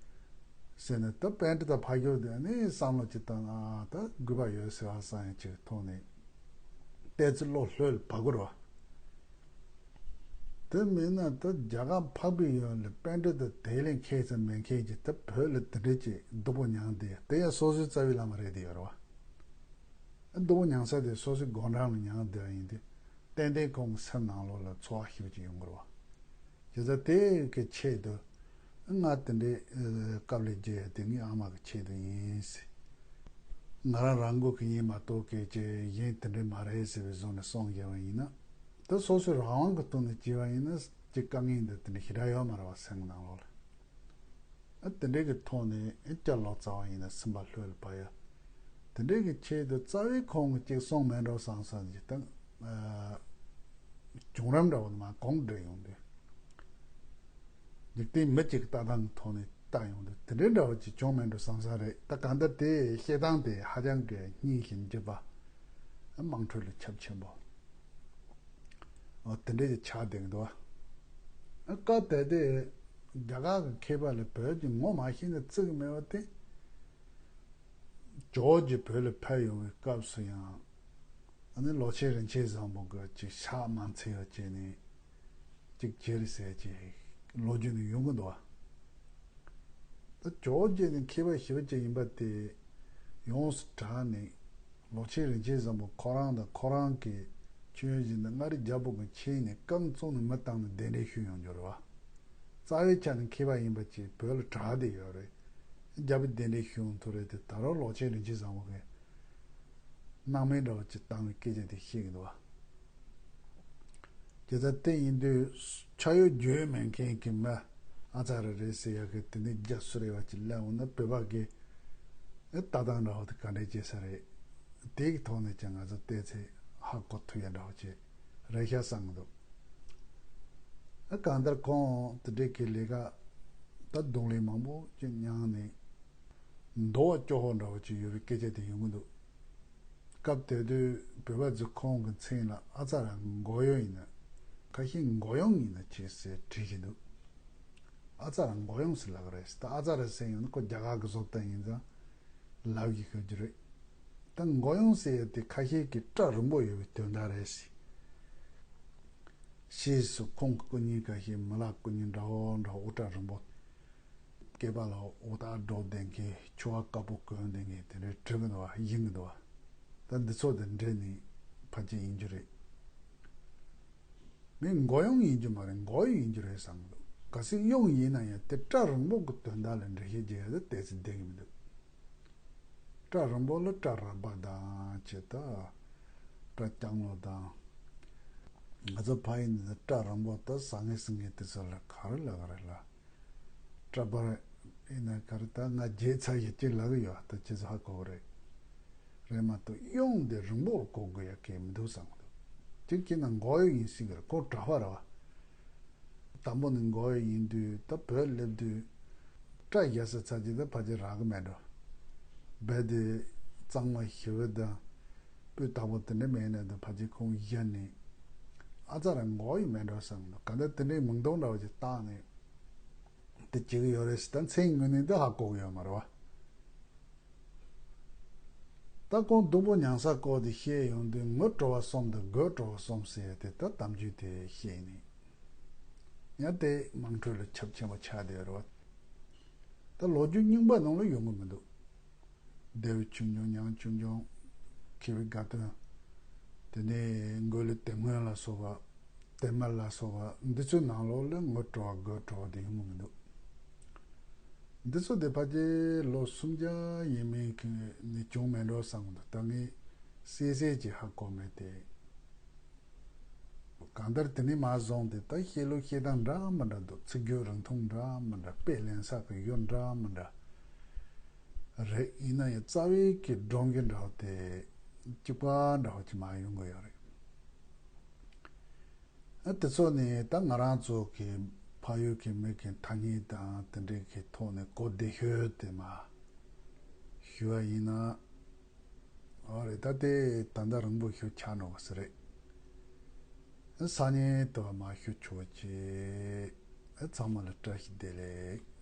ཟེར་ནས་ད་པཎྜི་ཏ་ཕ་གི་དེ་ནི་བསམ་བློ་ཅིག་བཏང་ན་ཨ་ད་དགོས་པ་ཡོད་ཟེར་བ་བསམ་ཡ་ཅིག་མཐོང་ནས་ཏོག་ཙམ་བློ་ལྷོད་ལ་བབས་ཀྱི་རེད་བ། དེ་མིན་ན་ད་རྒྱ་གར་འཕགས་པའི་ཡུལ་ལ་པཎྜི་ཏ་དེ་ལས་མཁས་ཙམ་མེད་མཁན་གྱི་ད་བོད་ལ་དེ་འདྲའི་ཅིག་སྡུག་པོ་མྱངས་བསྡད་ཡ་དེ་ཡང་སོ་སོའི་རྩ་བའི་བླ་མ་རེད་དེ་ཡོད་རེད་བ། སྡུག་པོ་མྱངས་ས་དེ་སོ་སོའི་སྒོ་འགྲམ་ལ་མྱངས་བསྡད་པ་ཡིན་དུས་ཏན་ཏན་ཁོང་གི་སེམས་ནང་ལོགས་ལ་ཚོར་བ་ཞེ་པོ་ཅིག་ཡོང་གི་རེད་བ། བྱས་ཙང་དེ་གི་ཆེད་དུ་ང་དེ་འདྲའི་དཀའ་ལས་རྒྱག་ཡ་དེ་ངའི་ཨ་མ་གི་ཆེད་དུ་ཡིན་ཟེར། ང་རང་རང་འགུལ་གི་ཡིན་མ་གཏོགས་སྐད་ཆ་གཞན་དེ་འདྲའི་མ་རེད་ཟེར་བའི་བཟོ་ནས་གསུངས་བཞག་པ་ཡིན་ན། ད་སོ་སོའི་རང་དབང་གི་ཐོག་ནས་བྱས་པ་ཡིན་ན་ཅིག་དཀའ་ངལ་འདི་དེ་འདྲ་ཞེ་དྲག་ཡོད་མ་རེད་བ་སེམས་ནང་ལོགས་ལ། ཨ་དེ་འདྲའི་གི་ཐོག་ནས་ཨ་སྐྱབས་ལོ་ཙཱ་བ་ཡིན་ན་སེམས་པ་ལྷོད་ལ་བབས་ཡ། དེ་འདྲའི་གི་ཆེད་དུ་རྩ་བའི་ཁོང་གིས་ཅིག་གསུངས་མེད་འགྲོ་བསམ་བསམ་གྱི་ད་ཨ་བྱུང་རིམ་འདྲ་བོ་མར་གོང་འགྲིལ་ཡོང་དུས། འཇིག་རྟེན་མི་གཅིག་གི་ལྟ་སྟངས་ཀྱི་ཐོག་ནས་ལྟ་ཡོང་དུས་དེ་འདྲའི་འདྲ་བོ་ཅིག་བྱུང་མེད་འགྲོ་བསམ་བསམ་རེད། ད་གང་ལྟར་དེ་བཤད་སྟངས་དེ་ཧ་ཅང་གི་སྙན་ཞིང་འཇེབས་པ། དམངས་ཁྲོད་ལ་ཁྱབ་ཆེན་པོ། ཨོ་དེ་འདྲ་ཅིག་ཆགས་བསྡད་ཀྱི་འདུག་བ། སྐབས་དེ་དུས་རྒྱ་གར་གྱི་མཁས་པ་ལ་བོད་ཀྱི་ངོ་མ་ཤེས་ན་བརྩི་གི་མེད་པ་དེ། ཇོ་བོ་རྗེ་བོད་ལ་ཕེབས་ཡོང་བའི་སྐབས་སུ་ཡང་། ཨ་ནི་ལོ་ཆེན་རིན་ཆེན་བཟང་པོ་གིས་ཅིག་ཕྱག་མ་འཚལ་བ་བྱས་ནས་ཅིག་བྱས་རེད་ཟེར་ཅིག་ལོ་རྒྱུས་ནང་ཡོང་གི་འདུག་བ། ད་ཇོ་བོ་རྗེ་ནི་མཁས་པ་ཞེ་པོ་ཅིག་ཡིན་པ་དེ་ཡོངས་སུ་གྲགས་ནས་ལོ་ཆེན་རིན་ཆེན་བཟང་པོ་ཁོ་རང་དང་ཁོ་རང་གི་མཆོད་ཡོན་གཞན་དང་མངའ་རིས་རྒྱལ་པོ་གི་མཆེད་ནས་རྐང་བཙུགས་ནས་མི་བཏང་ནས་གདན་འདྲེན་ཞུས་ཡོང་རྒྱུ་རེད་བ། རྩ་བའི་ཆ་ནས་མཁས་པ་ཡིན་པ་ཅིག་བོད་ལ་གྲགས་བསྡད་ཡོད་རེད། རྒྱལ་པོས་གདན་འདྲེན་ཞུས་ཡོང་དུས་རེད་དེ་ད་རུང་ལོ་ཆེན་རིན་ཆེན་བཟང་པོ་གིས་སྣང་མེད་འདྲ་བོ་ཅིག་བཏང་བའི་སྐད་ཆ་དེ་བཤད་ཀྱི་འདུག་བ། དེ་ལྟར་དེ་ཡིན་དུས་ཕྱག་གཡོག་བརྗོད་མེད་མཁན་གྱི་མི་ཨ་ཙ་ར་རེད་ཟེར་ཡག་གི་དེ་ནི་རྒྱ་སུ་རེད་བ་ཅིག་སླེབས་འོང་ན་བོད་པ་གི་ཨེ་ལྟ་སྟངས་འདྲ་བོ་དེ་ག་འདྲས་བྱེད་ས་རེད། དེ་གི་ཐོག་ནས་ཀྱང་ང་ཚོ་བལྟས་ཚེ་ཧ་གོ་ཐུབ་ཡ་འདྲ་བོ་ཅིག་རེད་ཤག་བསམ་གི་འདུག་ཨ་གང་ལྟར་ཁོང་དེ་འདྲས་ཀྱི་ལས་ཀ་ད་རྡུང་ལེན་མང་པོ་ཅིག་མྱངས་ནས། མདོ་བ་སྐྱོ་བོ་འདྲ་བོ་ཅིག་ཡོད་པའི་སྐད་ཆ་དེ་ཡོང་གི་འདུག་སྐབས་དེ་དུས་བོད་པ་ཚོས་ཁོང་གི་མཚན་ལ་ཨ་ཙ་ར་མགོ་གཡོག་ཡིན་ན། ཁ་ཤས་མགོ་གཡོག་ཡིན་ན་ཅེས་ཟེར་བྲིས་ཀྱི་འདུག་ཨ་ཙ་ར་མགོ་གཡོག་ཟེར་ལབ་ཀྱི་རེད། ད་ཨ་ཙ་ར་ཟེར་ཡོང་ན་ཁོ་རྒྱ་གར་གྱི་བཟོ་ལྟ་ཡིན་ཙང་ལབ་ཀྱི་ཤོད་ཀྱི་རེད། ད་མགོ་གཡོག་ཟེར་ཡ་དེ་ཁ་ཤས་ཀྱིས་སྐྲ་རིང་པོ་ཡོད་པའི་དོན་དག་རེད་ཟེར། ཕྱིས་སུ་ཁོང་གི་སྐུ་བརྙན་ཁ་ཤས་མི་ལ་སྐུ་བརྙན་འདྲ་བོ་འདྲ་བོ་དབུ་སྐྲ་རིང་པོ། སྐེད་པ་ལ་འོ་ད་འགྲོ་བསྡད་མཁན་ཕྱུ་པ་དཀར་པོ་གོན་བསྡད་མཁན་དེ་འདྲའི་བྲིས་ཀྱི་འདུག་བ། ཡིན་གྱི་འདུག་བ། ད་འདི་ཚོ་དེ་འདྲས་ནི་ཕལ་ཆེར་ཡིན་རྒྱུ་རེད། ངས་མགོ་གཡོག་ཡིན་རྒྱུ་མ་རེད། མགོ་གཡོག་ཡིན་རྒྱུ་རེད་བསམ་གྱི་འདུག་གལ་སྲིད་གཡོག་ཡིན་ན་ཡང་དེ་སྐྲ་རིང་པོ་གི་དོན་དག་ལ་འགྲེལ་བཤད་རྒྱག་ཡ་དེ་ཏོག་ཙམ་བསྡད་ཀྱི་མི་འདུག་སྐྲ་རིང་པོ་ལ་སྐྲ་རགས་པ་དང་བྱས་ད། སྐྲ་རྐྱང་ལོ་དང་། ང་ཚོ་ཕ་ཡུལ་ནས་སྐྲ་རིང་པོ་ད་ཟ་མཁན་ཟིན་མཁན་དེ་ཚོ་ལ་ག་རེ་ལབ་ཀྱི་རེད་ལ། སྐྲ་འབར་ཡིན་ན་ག་རེ། ད་ང་བརྗེད་ཚར་ཡོད་ཅེས་ལབ་ཀྱི་ཡོད། ད་ཁྱེད་ཚོ་ཧ་གོ་གི་རེད། རེད་མ་གཏོགས་གཡོག་འདི་རིང་པོར་གོ་དགོས་ཡ་གང་མི་འདུག་བསམ་གྱི་འདུག་གཅིག་བྱས་ན་མགོ་གཡོག་ཡིན་སྲིད་ཀྱི་རེད། ཁོ་གྲྭ་པ་རེད་བ། དང་པོ་ནས་མགོ་གཡོག་ཡིན་དུས་ད་བོད་སླེབས་དུས་སྐྲ་བཞར་ས་ཚར་གྱི་ད་ཕལ་ཆེར་རག་གི་མེད་འགྲོ། རྦད་དེ་གཙང་མ་ཞི་བ་དང་སྤོས་དག་པོ་དེ་འདྲ་མེད་ནས་དང་ཕལ་ཆེར་ཁོང་གཞན་ནས་ཨ་ཙ་ར་འགོག་ཡི་མེད་འགྲོ་བསམ་འདུག་ག་འདྲ་དེ་འདྲའི་མིང་དོན་འདྲ་བ་ཅིག་བཏགས་ནས་དེ་བྱེད་ཀྱི་ཡོད་རེད་ཟེར། ད་མཚན་ངོས་ནས་འདི་ཧ་གོ་གི་ཡོད་མ་རེད་བ། ད་ཁོང་སྡུག་པོ་མྱང་ས་སྐོར་དེ་བཤད་ཡོང་དུས་ངོ་སྤྲོ་བ་གསུམ་དང་དགོད་བྲོ་བ་གསུམ་ཟེར་ཏེ་ད་གཏམ་རྒྱུད་དེ་བཤད་ནས་ཡང་དེ་དམངས་ཁྲོད་ལ་ཁྱབ་ཆེན་པོ་ཆགས་བསྡད་ཡོད་རེད་བ། ད་ལོ་རྒྱུས་རྙིང་པ་ནང་ལ་ཡོང་གི་མི་འདུག་བདེ་བའི་ཆོས་འབྱུང་ཉང་ཆོས་འབྱུང་མཁས་པའི་དགའ་སྟོན། དེ་ནས་མགོ་ལོག་དེབ་སྔོན་ལ་སོགས་པ། དེབ་དམར་ལ་སོགས་པ་འདི་ཚོའི་ནང་ལོགས་ལ་ངོ་སྤྲོ་བ་དགོད་བྲོ་བ་དེ་ཡོང་གི་མི་འདུག་འདི་ཚོ་དེ་ཕལ་ཆེར་ལོ་སུམ་བརྒྱ་ཡས་མས་ཀྱི་ནས་བྱུང་མེད་འགྲོ་བསམ་གི་འདུག་ད་ངས་གསལ་གསལ་གྱི་ཧ་གོ་མེད་དེ། གང་ལྟར་དེ་ནས་མ་བཟུང་སྟེ་ད་བཤད་ལུགས་བཤད་སྟངས་འདྲ་མི་འདྲ་འདུག་ཚིག་སྦྱོར་རིང་ཐུང་འདྲ་མི་འདྲ། དཔེ་ལེན་ས་གི་ཡུལ་འདྲ་མི་འདྲ་རེད། ཡིན་ན་ཡང་རྩ་བའི་གི་སྒྲོམ་གཞི་འདྲ་བ་དེ་གཅིག་པ་འདྲ་བ་ཅིག་མ་ཡོང་གི་ཡོད་རེད། ཨ་དེ་ཚོ་ནི་ད་ང་རང་ཚོ་གི་ཕ་ཡུལ་གི་མི་གི་ཐ་སྙད་དང་དེ་འདྲའི་གི་ཐོག་ནས་གོ་བདེ་ཤོས་དེ་མ་ཞུ་བ་ཡིན་ན། ཨོ་རེད། ད་དེ་ད་ལྟ་རིང་པོ་ཞིག་ཆགས་འགྲོ་གི་ས་རེད། སང་ཉིན་དུ་མ་ཞུ་ཆོག་ཅེས། ཚང་མ་ལ་བཀྲ་ཤིས་བདེ་ལེགས།